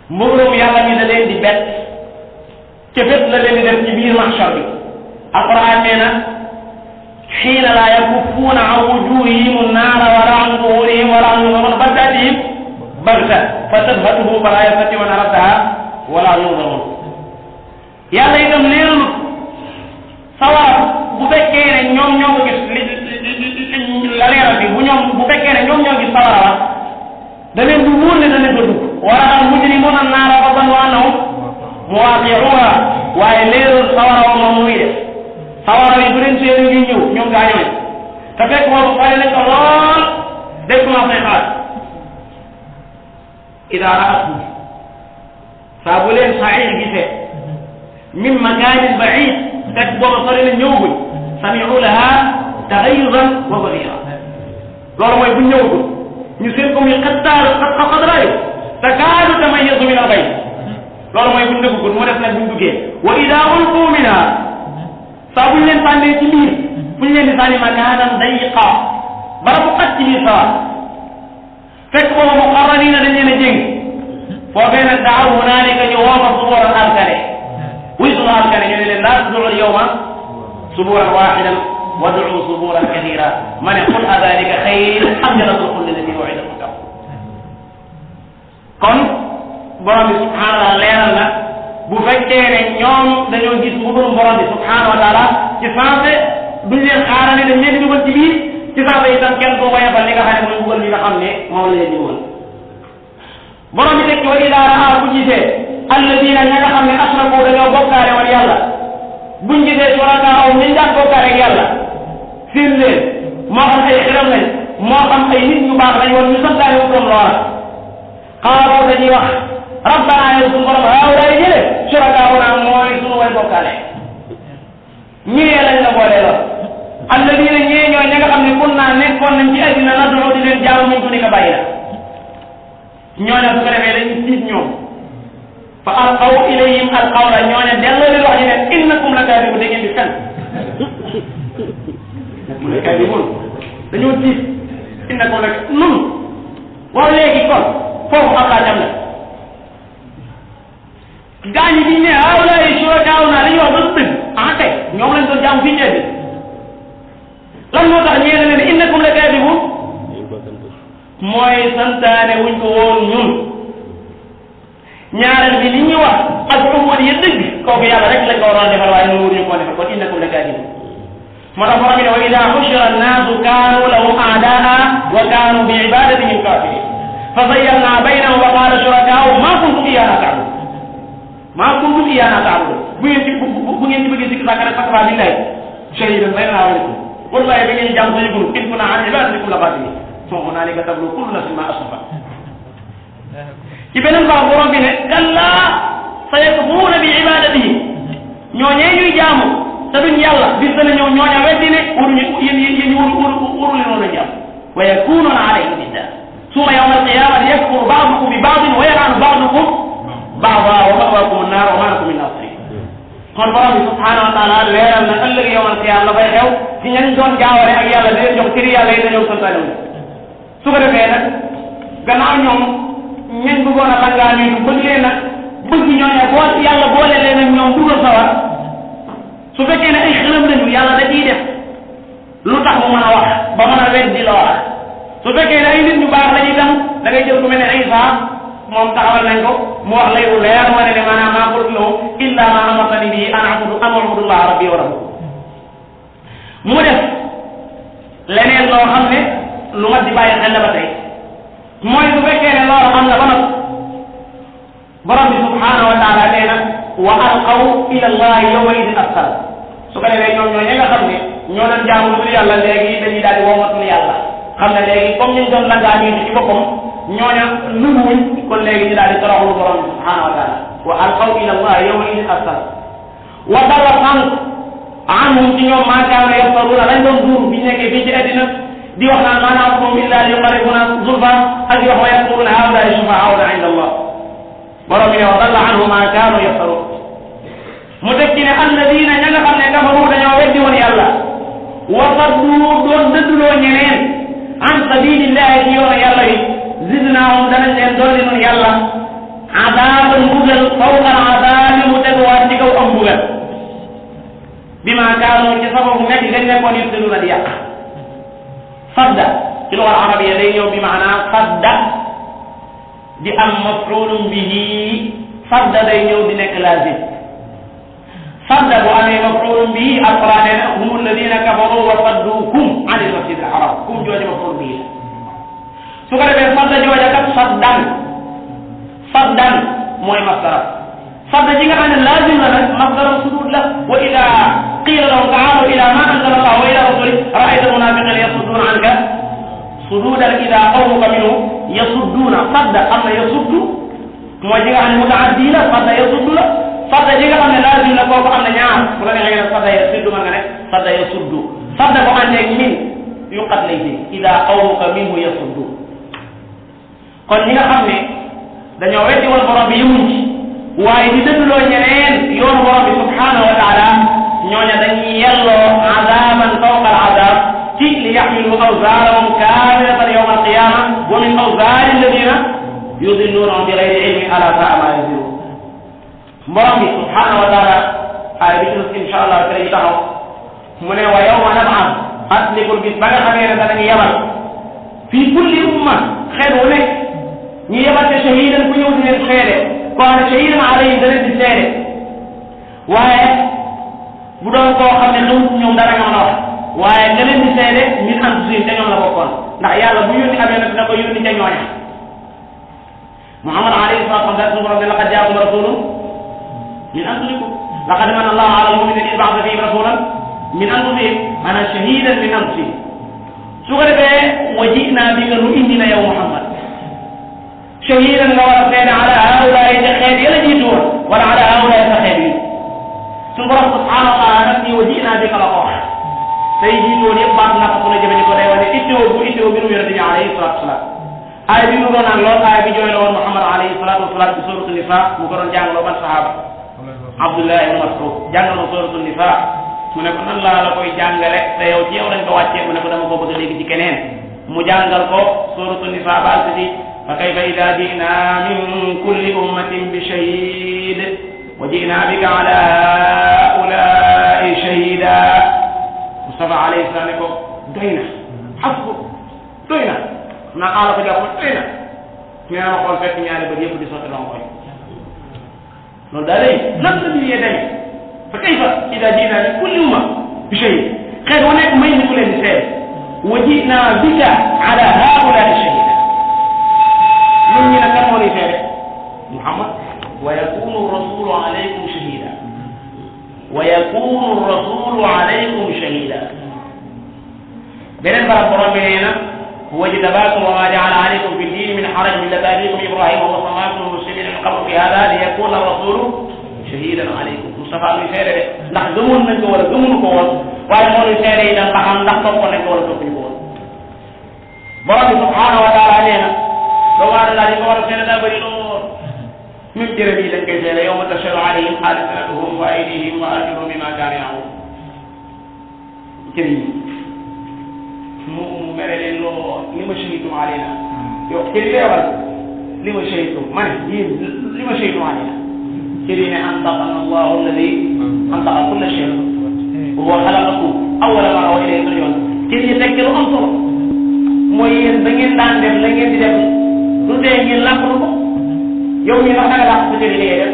mbugalum yàlla mi da leen di bett ca fépp la leen di def ci biir mahshar bi alquran nee na xiina laa yakuffuuna an wujuhihim annaara wala an zuhurihim wala an yunzaruuna bal taatihim bagta fa tadhatuhum fala yastati'uuna raddaha wala yunzaruun yàlla itam leeralut sawara bu fekkee ne ñoom ñoo ko gis la leeral bi bu fekkee ne ñoom ñoo gis sawara wa da leen du wóor ne da leen ko dugg wala al mujrimuuna annaara fa zannu annahum muwaaqi'uuha waaye leeralut sawara wa moom muy def sawara yi bu leen seen ñuy ñëw ñoom gaa ñëwee te fekk boobu fay nañ ko lool day commencé xaar ida raatu saa bu leen saa'ir gisee min makaanin ba'iid fekk boobu sori na ñëwagul sami'u laha taxayyuzan wa ghayra loolu mooy bu ñëwagul ñu seen ko muy xadraayu takaadu tamayyazu min al-ghayz loolu mooy bu ñu dëggagul moo def nag bu ñu duggee wa ida ulqu minha saa bu ñu leen sànnee ci biir fu ñu leen di sànni makaanan dayiqa bara bu xat ci biir sawar fekk boobu muqarraniina dañ leen a jéng foofee nag daaw hunaalika ñu woo fa subuuran alkane wuy sunu alkane ñu ne leen laa tud'u al-yawma subuuran waahidan wad'u subuuran kathiira ma ne qul adaalika xayr am jannatul xuldi llatii wu'ida al-muttaquun kon borom bi subhaanahu wa taala leeral na bu fekkee ne ñoom dañoo gis mbugalum borom bi subhaanahu wa taala ci sensé duñ leen xaarane dañ leen di dugal ci biir ci sensé itam kenn du woyofal li nga xam ne mooy mbugal li nga xam ne moom la leen di dugal borom bi teg ci wa idaa raa bu gisee alladina ña nga xam ne asraku dañoo bokkaale woon yàlla buñ gisee surakaa'um ñu daan bokkaale ak yàlla seen leen moo xam ay xiram lañ moo xam ay nit ñu baax lañ woon ñu santaane wutoon loola xaaru dañuy wax rabbana yow suñu borom haawulaay jële surakaa'una mooy suñu way bokkaale ñee lañ la boole la alladina ñee ñooy ña nga xam ne kun naa nekkoon nañ ci addina nad'u di leen jaamu min dunika bàyyi la ñooñu su ko defee dañuy tiit ñoom fa alqaw ilayhim alqawla ñooñu delloo leen wax ñu ne innakum la kaadibuun da ngeen di fen innakum la kaadibuun dañoo tiit innakum la nun waaw léegi kon foofu xam laa jam la gaañi biñ ne haawulaay shurakaa'unaa dañuy wax ba dëgg ah kay ñoom lañ doon jaamu fii bi lan moo tax ñeene leen innakum la kaadibuun mooy santaane wuñ ko woon ñun ñaareel bi li ñuy wax ak umur ya dëgg kooku yàlla rek lañ ko waroon defal waaye ñun wuñu koo defal kon innakum la kaadibuun moo tax borom bi ne wa idaa hushira annaasu kaanu lahum a'daa'an wa kaanu bi ibadatihim kaafiriin fa zayyalnaa baynahum wa qaala shurakaa'uhum maa kuntum iyyaanaa ta'buduun maa kuntum iyyaanaa ta'buduun bu ngeen ci bëggee sikki sàkk rek fa kafaa billaahi shahiidan baynanaa wa baynakum wallaahi ba ngeen jàng sañu groupe in kunnaa an ibaadatikum la ghaafiliin summa hunaalika tabluu kullu nafsin maa aslafat ci beneen baax borom bi ne kallaa sayakfuruuna bi ibaadatihim ñooñee ñuy jaamu te duñ yàlla bis dana ñëw ñooña weddi ne waruñu yéen waru leen woon a jàmm wa yakunuuna alayhim biddaa summa yawma alqiyaamati yakfuru ba'dukum bi ba'din wa yal'anu ba'dukum ba'dan wa ma'waakumu nnaar wa maa lakum min naasiriin kon borom bi subhaanahu wa taala leeral na ëllëg yawma alqiyaama la fay xew ci ñañ doon jaawale ak yàlla di leen jox cëri yàlla yi dañoo santaane wu su ko defee nag gannaaw ñoom ñañ bëggoon a langaani du bëgg leen nag bëgg ñooñu bool yàlla boole leen ak ñoom dugal sawar su fekkee ne ay xëlam lañu yàlla da ciy def lu tax mu mën a wax ba mën a weddi loola su fekkee ne ay nit ñu baax lañuy tam da ngay jël ku mel ne Isa moom taxawal nañ ko mu wax lay wu leer wane ne maanaam maa qultu lahu illa ma amartani bihi an a'budullaha rabbi wa rabbakum mu def leneen loo xam ne lu mat di bàyyi xel ba tey mooy su fekkee ne loolu am na ba nag borom bi subhaanahu wa taala nee na wa alqaw ila allahi yawma idin assal su ko defee ñoom ñoo ñi nga xam ne ñoo doon jaamu lu dul yàlla léegi dañuy daal di woomatul yàlla xam ne léegi comme ñu doon langaa ñu ci boppam ñooña nanguwuñ kon léegi ñu daal di toroxlu borom bi subhaanahu wa taala wa alqaw ila allahi yawma idin assal wa dalla sànq anhum ci ñoom maa kaanu yaftaruuna lañ doon duur bi nekkee fii ci àddina di wax naan maa na'buduhum illaa liyuqarribuna zulfa ak di wax wa yaquluuna haa'ulaa'i shufaa'aa'unaa 'inda Allah borom bi ne wa dalla anhum maa kaanu yaftaruun mu teg ci ne alladiina ña nga xam ne kafaru dañoo weddi woon yàlla wa saddu doon dëdduloo ñeneen an sabiilillaahi ci yoonu yàlla yi zidnaahum danañ leen dolli nun yàlla adaaban mbugal fawqa al-adaabi mu teguwaat ci kaw am mbugal bimaa kaanu ci sababu nekk dañ nekkoon yufsiduuna di yàq sadda ci luga arabiya day ñëw bi maanaa sadda di am maf'ulun bihi sadda day ñëw di nekk laazim sadda bu amee maf'ulun bihi alquran nee na hum alladina kafaru wa saddukum an al-masjid al-haram kum jooje maf'ulun bihi su ko defee sadda jooja kat saddan mooy masdar sadda ji nga xam ne laazim la nag masdar sudud la wa ida qila lahum ta'alu ila ma anzala Allah wa ila rasulih ra'ayta al-munafiqina sududan ida qawmuka minhu yasudduna sadda am na yasuddu mooy ji nga xam ne mutaaddi la sadda yasuddu la sadda ji nga xam ne laazim la kooku am na ñaar bu la neexee nga ne sadda yasuddu man nga ne sadda yasuddu sadda bu àndeeg min yuqat lay dégg ida qawmuka minhu yasuddu kon ñi nga xam ne dañoo weddi woon borom bi yemuñ ci waaye di dëddloo ñeneen yoonu borom bi subhanahu wa taala ñooña dañuy yelloo azaban fawqa al azab ci li yaxmilu awzaarahum kaamilatan yawma alqiyama wa min awzaari alladina yudillunahum bi gayri ilmin ala saa ma yazirun borom bi subhanahu wa taala ay bi ci insha allah tey ñu taxaw mu ne wa yawma nab'ath atlikul bis ba nga xamee ne danañu yebal fii kulli umma xeet wu nekk ñu yebal te shahidan ku ñëw di leen seede koo xam ne shahidan alayhim da leen di seede waaye bu doon koo xam ne xamut ñoom dara nga mën a wax waaye nga leen di seede min anfusihim te ñoom la bokkoon ndax yàlla bu yónni amee nag dina ko yónni ca ñooña Muhammad alayhi salatu wasallam suñu borom ne laqad jaakum rasulun min anfusikum laqad manna allahu ala al-mu'minina idh ba'atha fihim rasulan min anfusihim maanaam shahidan min anfusihim su ko defee wa ji'naa bika nu indi na yow Muhammad shahidan nga war a seede ala haulaay te xeet yàlla jiitu woon wala ala haulaay sa xeet yi suñu borom subhanahu wa taala nag nii wa ji'naa bika la ko wax tey jiitu woon yëpp baat na ko su la jëfandikoo day wane ittewoo bu ittewoo bi nu yonente bi alayhi salatu wasalaam aaya bi mu doon ak lool aaya bi jooy la woon Muhammad alayhi salatu wasalaam ci suratu nisa mu ko doon jàngaloo ban sahaba Abdullah ibn Mas'ud jàngal ma suratu nisa mu ne ko nan laa la koy jàngale te yow ci yow lañ ko wàccee mu ne ko dama ko bëgg a léegi ci keneen mu jàngal ko suratu nisa ba alsati fa kayfa ida ji'na min kulli ummatin bi shahid wa ji'na bika ala haula'i shahida Mustafa alayhi salaam ne ko doy na xasbu doy na naa xaala ko jàpp doy na ñu ma xool fekk ñaari bët yëpp di sotti lonkoy loolu daa day lan la mbir yee demee fa kayfa ida ji'na min kulli umma bi shahid xeet wa nekk may ni ku leen di seede wa ji'na bika ala haula'i shahida ñun ñi nag kan moo lay seede Muhammad wa yakunu rasulu alaykum shahida wa yakunu rasulu alaykum shahida beneen barab borom bi nee na huwa jtabaakum wa ma ja'ala alaykum fi ddini min haraj millata abikum Ibrahima wa sammakum muslimina min qablu fi hada li yakuna rasulu shahidan alaykum Mustafa muy seede de ndax gëmoon nañ ko wala gëmuñu ko woon waaye moo ñuy seede itam ba xam ndax toppoon nañ ko wala toppuñu ko woon borom bi subhanahu wa taala nee na doomu aadama daal di ko war a seede daa bëri lool même jërëm yi dañ koy seede yawma tashhadu alayhim alsinatuhum wa aydihim wa arjuluhum bima kaanu ya'malun cër yi mu mere leen lool li ma shahidtum alayna yow cër yi leewal li ma shahidtum ma ne yéen li ma shahidtum alayna cër yi ne antaqana allahu alladi antaqa kulla shay wa huwa xalaqakum awwala marra wa ilayhi turja'un cër yi tekki lu am solo mooy yéen da ngeen daan def la ngeen di def lu tee ngeen làqatu ko yow mii ndax da nga làq sa cër yi li ngay def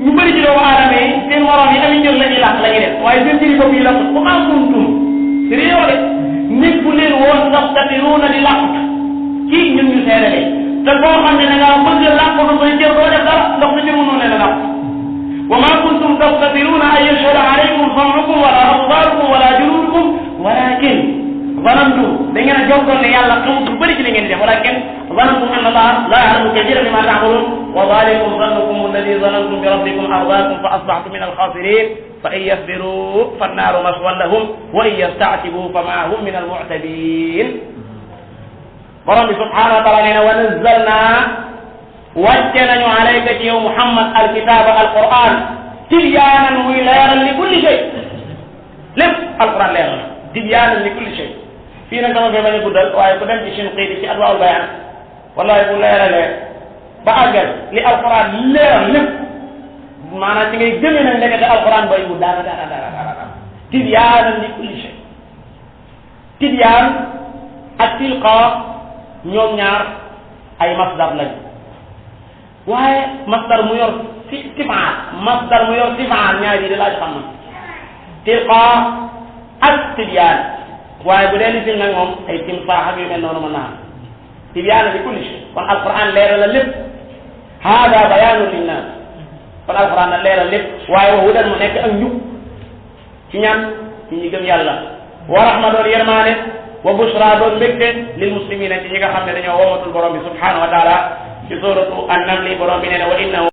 ñu bëri ci doomu aadama yi seen morom yi ami njër la ñuy làq la ñuy def waaye seen cër yi bopp yi làq bu am kuntum réew de nit bu leen woon tastatiruuna di làq kii ñun ñu seede de te boo xam ne da ngaa bëgg làqatu say cër doo def dara ndax sa cër mënoon leen a làq wa ma kuntum tastatiruuna an yashhada alaykum sam'ukum wala absaarukum wala juluudukum walakin zanantum da ngeen a jokkoon ne yàlla xamut lu bëri ci li ngeen di def walakin zanantum anna allaha la ya'lamu kathiran mimma ta'malun wa dhalikum zannukum alladhi zanantum bi rabbikum ardaakum fa asbahtum min al-khasirin fa in yasbiru fannaaru maswan lahum wa in yasta'tibu fama hum min al-mu'tabin borom bi subhanahu wa ta'ala nee na wa nazzalna wàcce nañu alayka ci yow Muhammad alkitaba alquran tibyaanan muy leeral li kulli shay lépp alquran leeral tibyaanan li kulli shay fii nag dama fee bañ a guddal waaye ku dem ci Shinqiiti ci Adwaa'ul Bayaan wallahi bu leeralee ba àggal li alquran leeral lépp maanaam ci ngay gëmee nag ndekete alquran bayiwul dara tibyaanan li kulli shay tibyaan ak tilqa ñoom ñaar ay masdar lañu waaye masdar mu yor tifaal masdar mu yor tifaal ñaar yi da laa xam na tilqa ak tibyaan waaye bu dee li fil nag moom ay timsaax ak yu mel noonu mën naa tibyaan li kulli shay kon alquran leeral la lépp hada bayaanu linnaas kon alquran na leeral lépp waaye wa hudan mu nekk ak njub ci ñaan ci ñi gëm yàlla wa rahma doon yërmaane wa bushra doon mbégte lil muslimina ci ñi nga xam ne dañoo womatul borom bi subhanahu wa taala ci suratu an-namli borom bi nee na wa innahu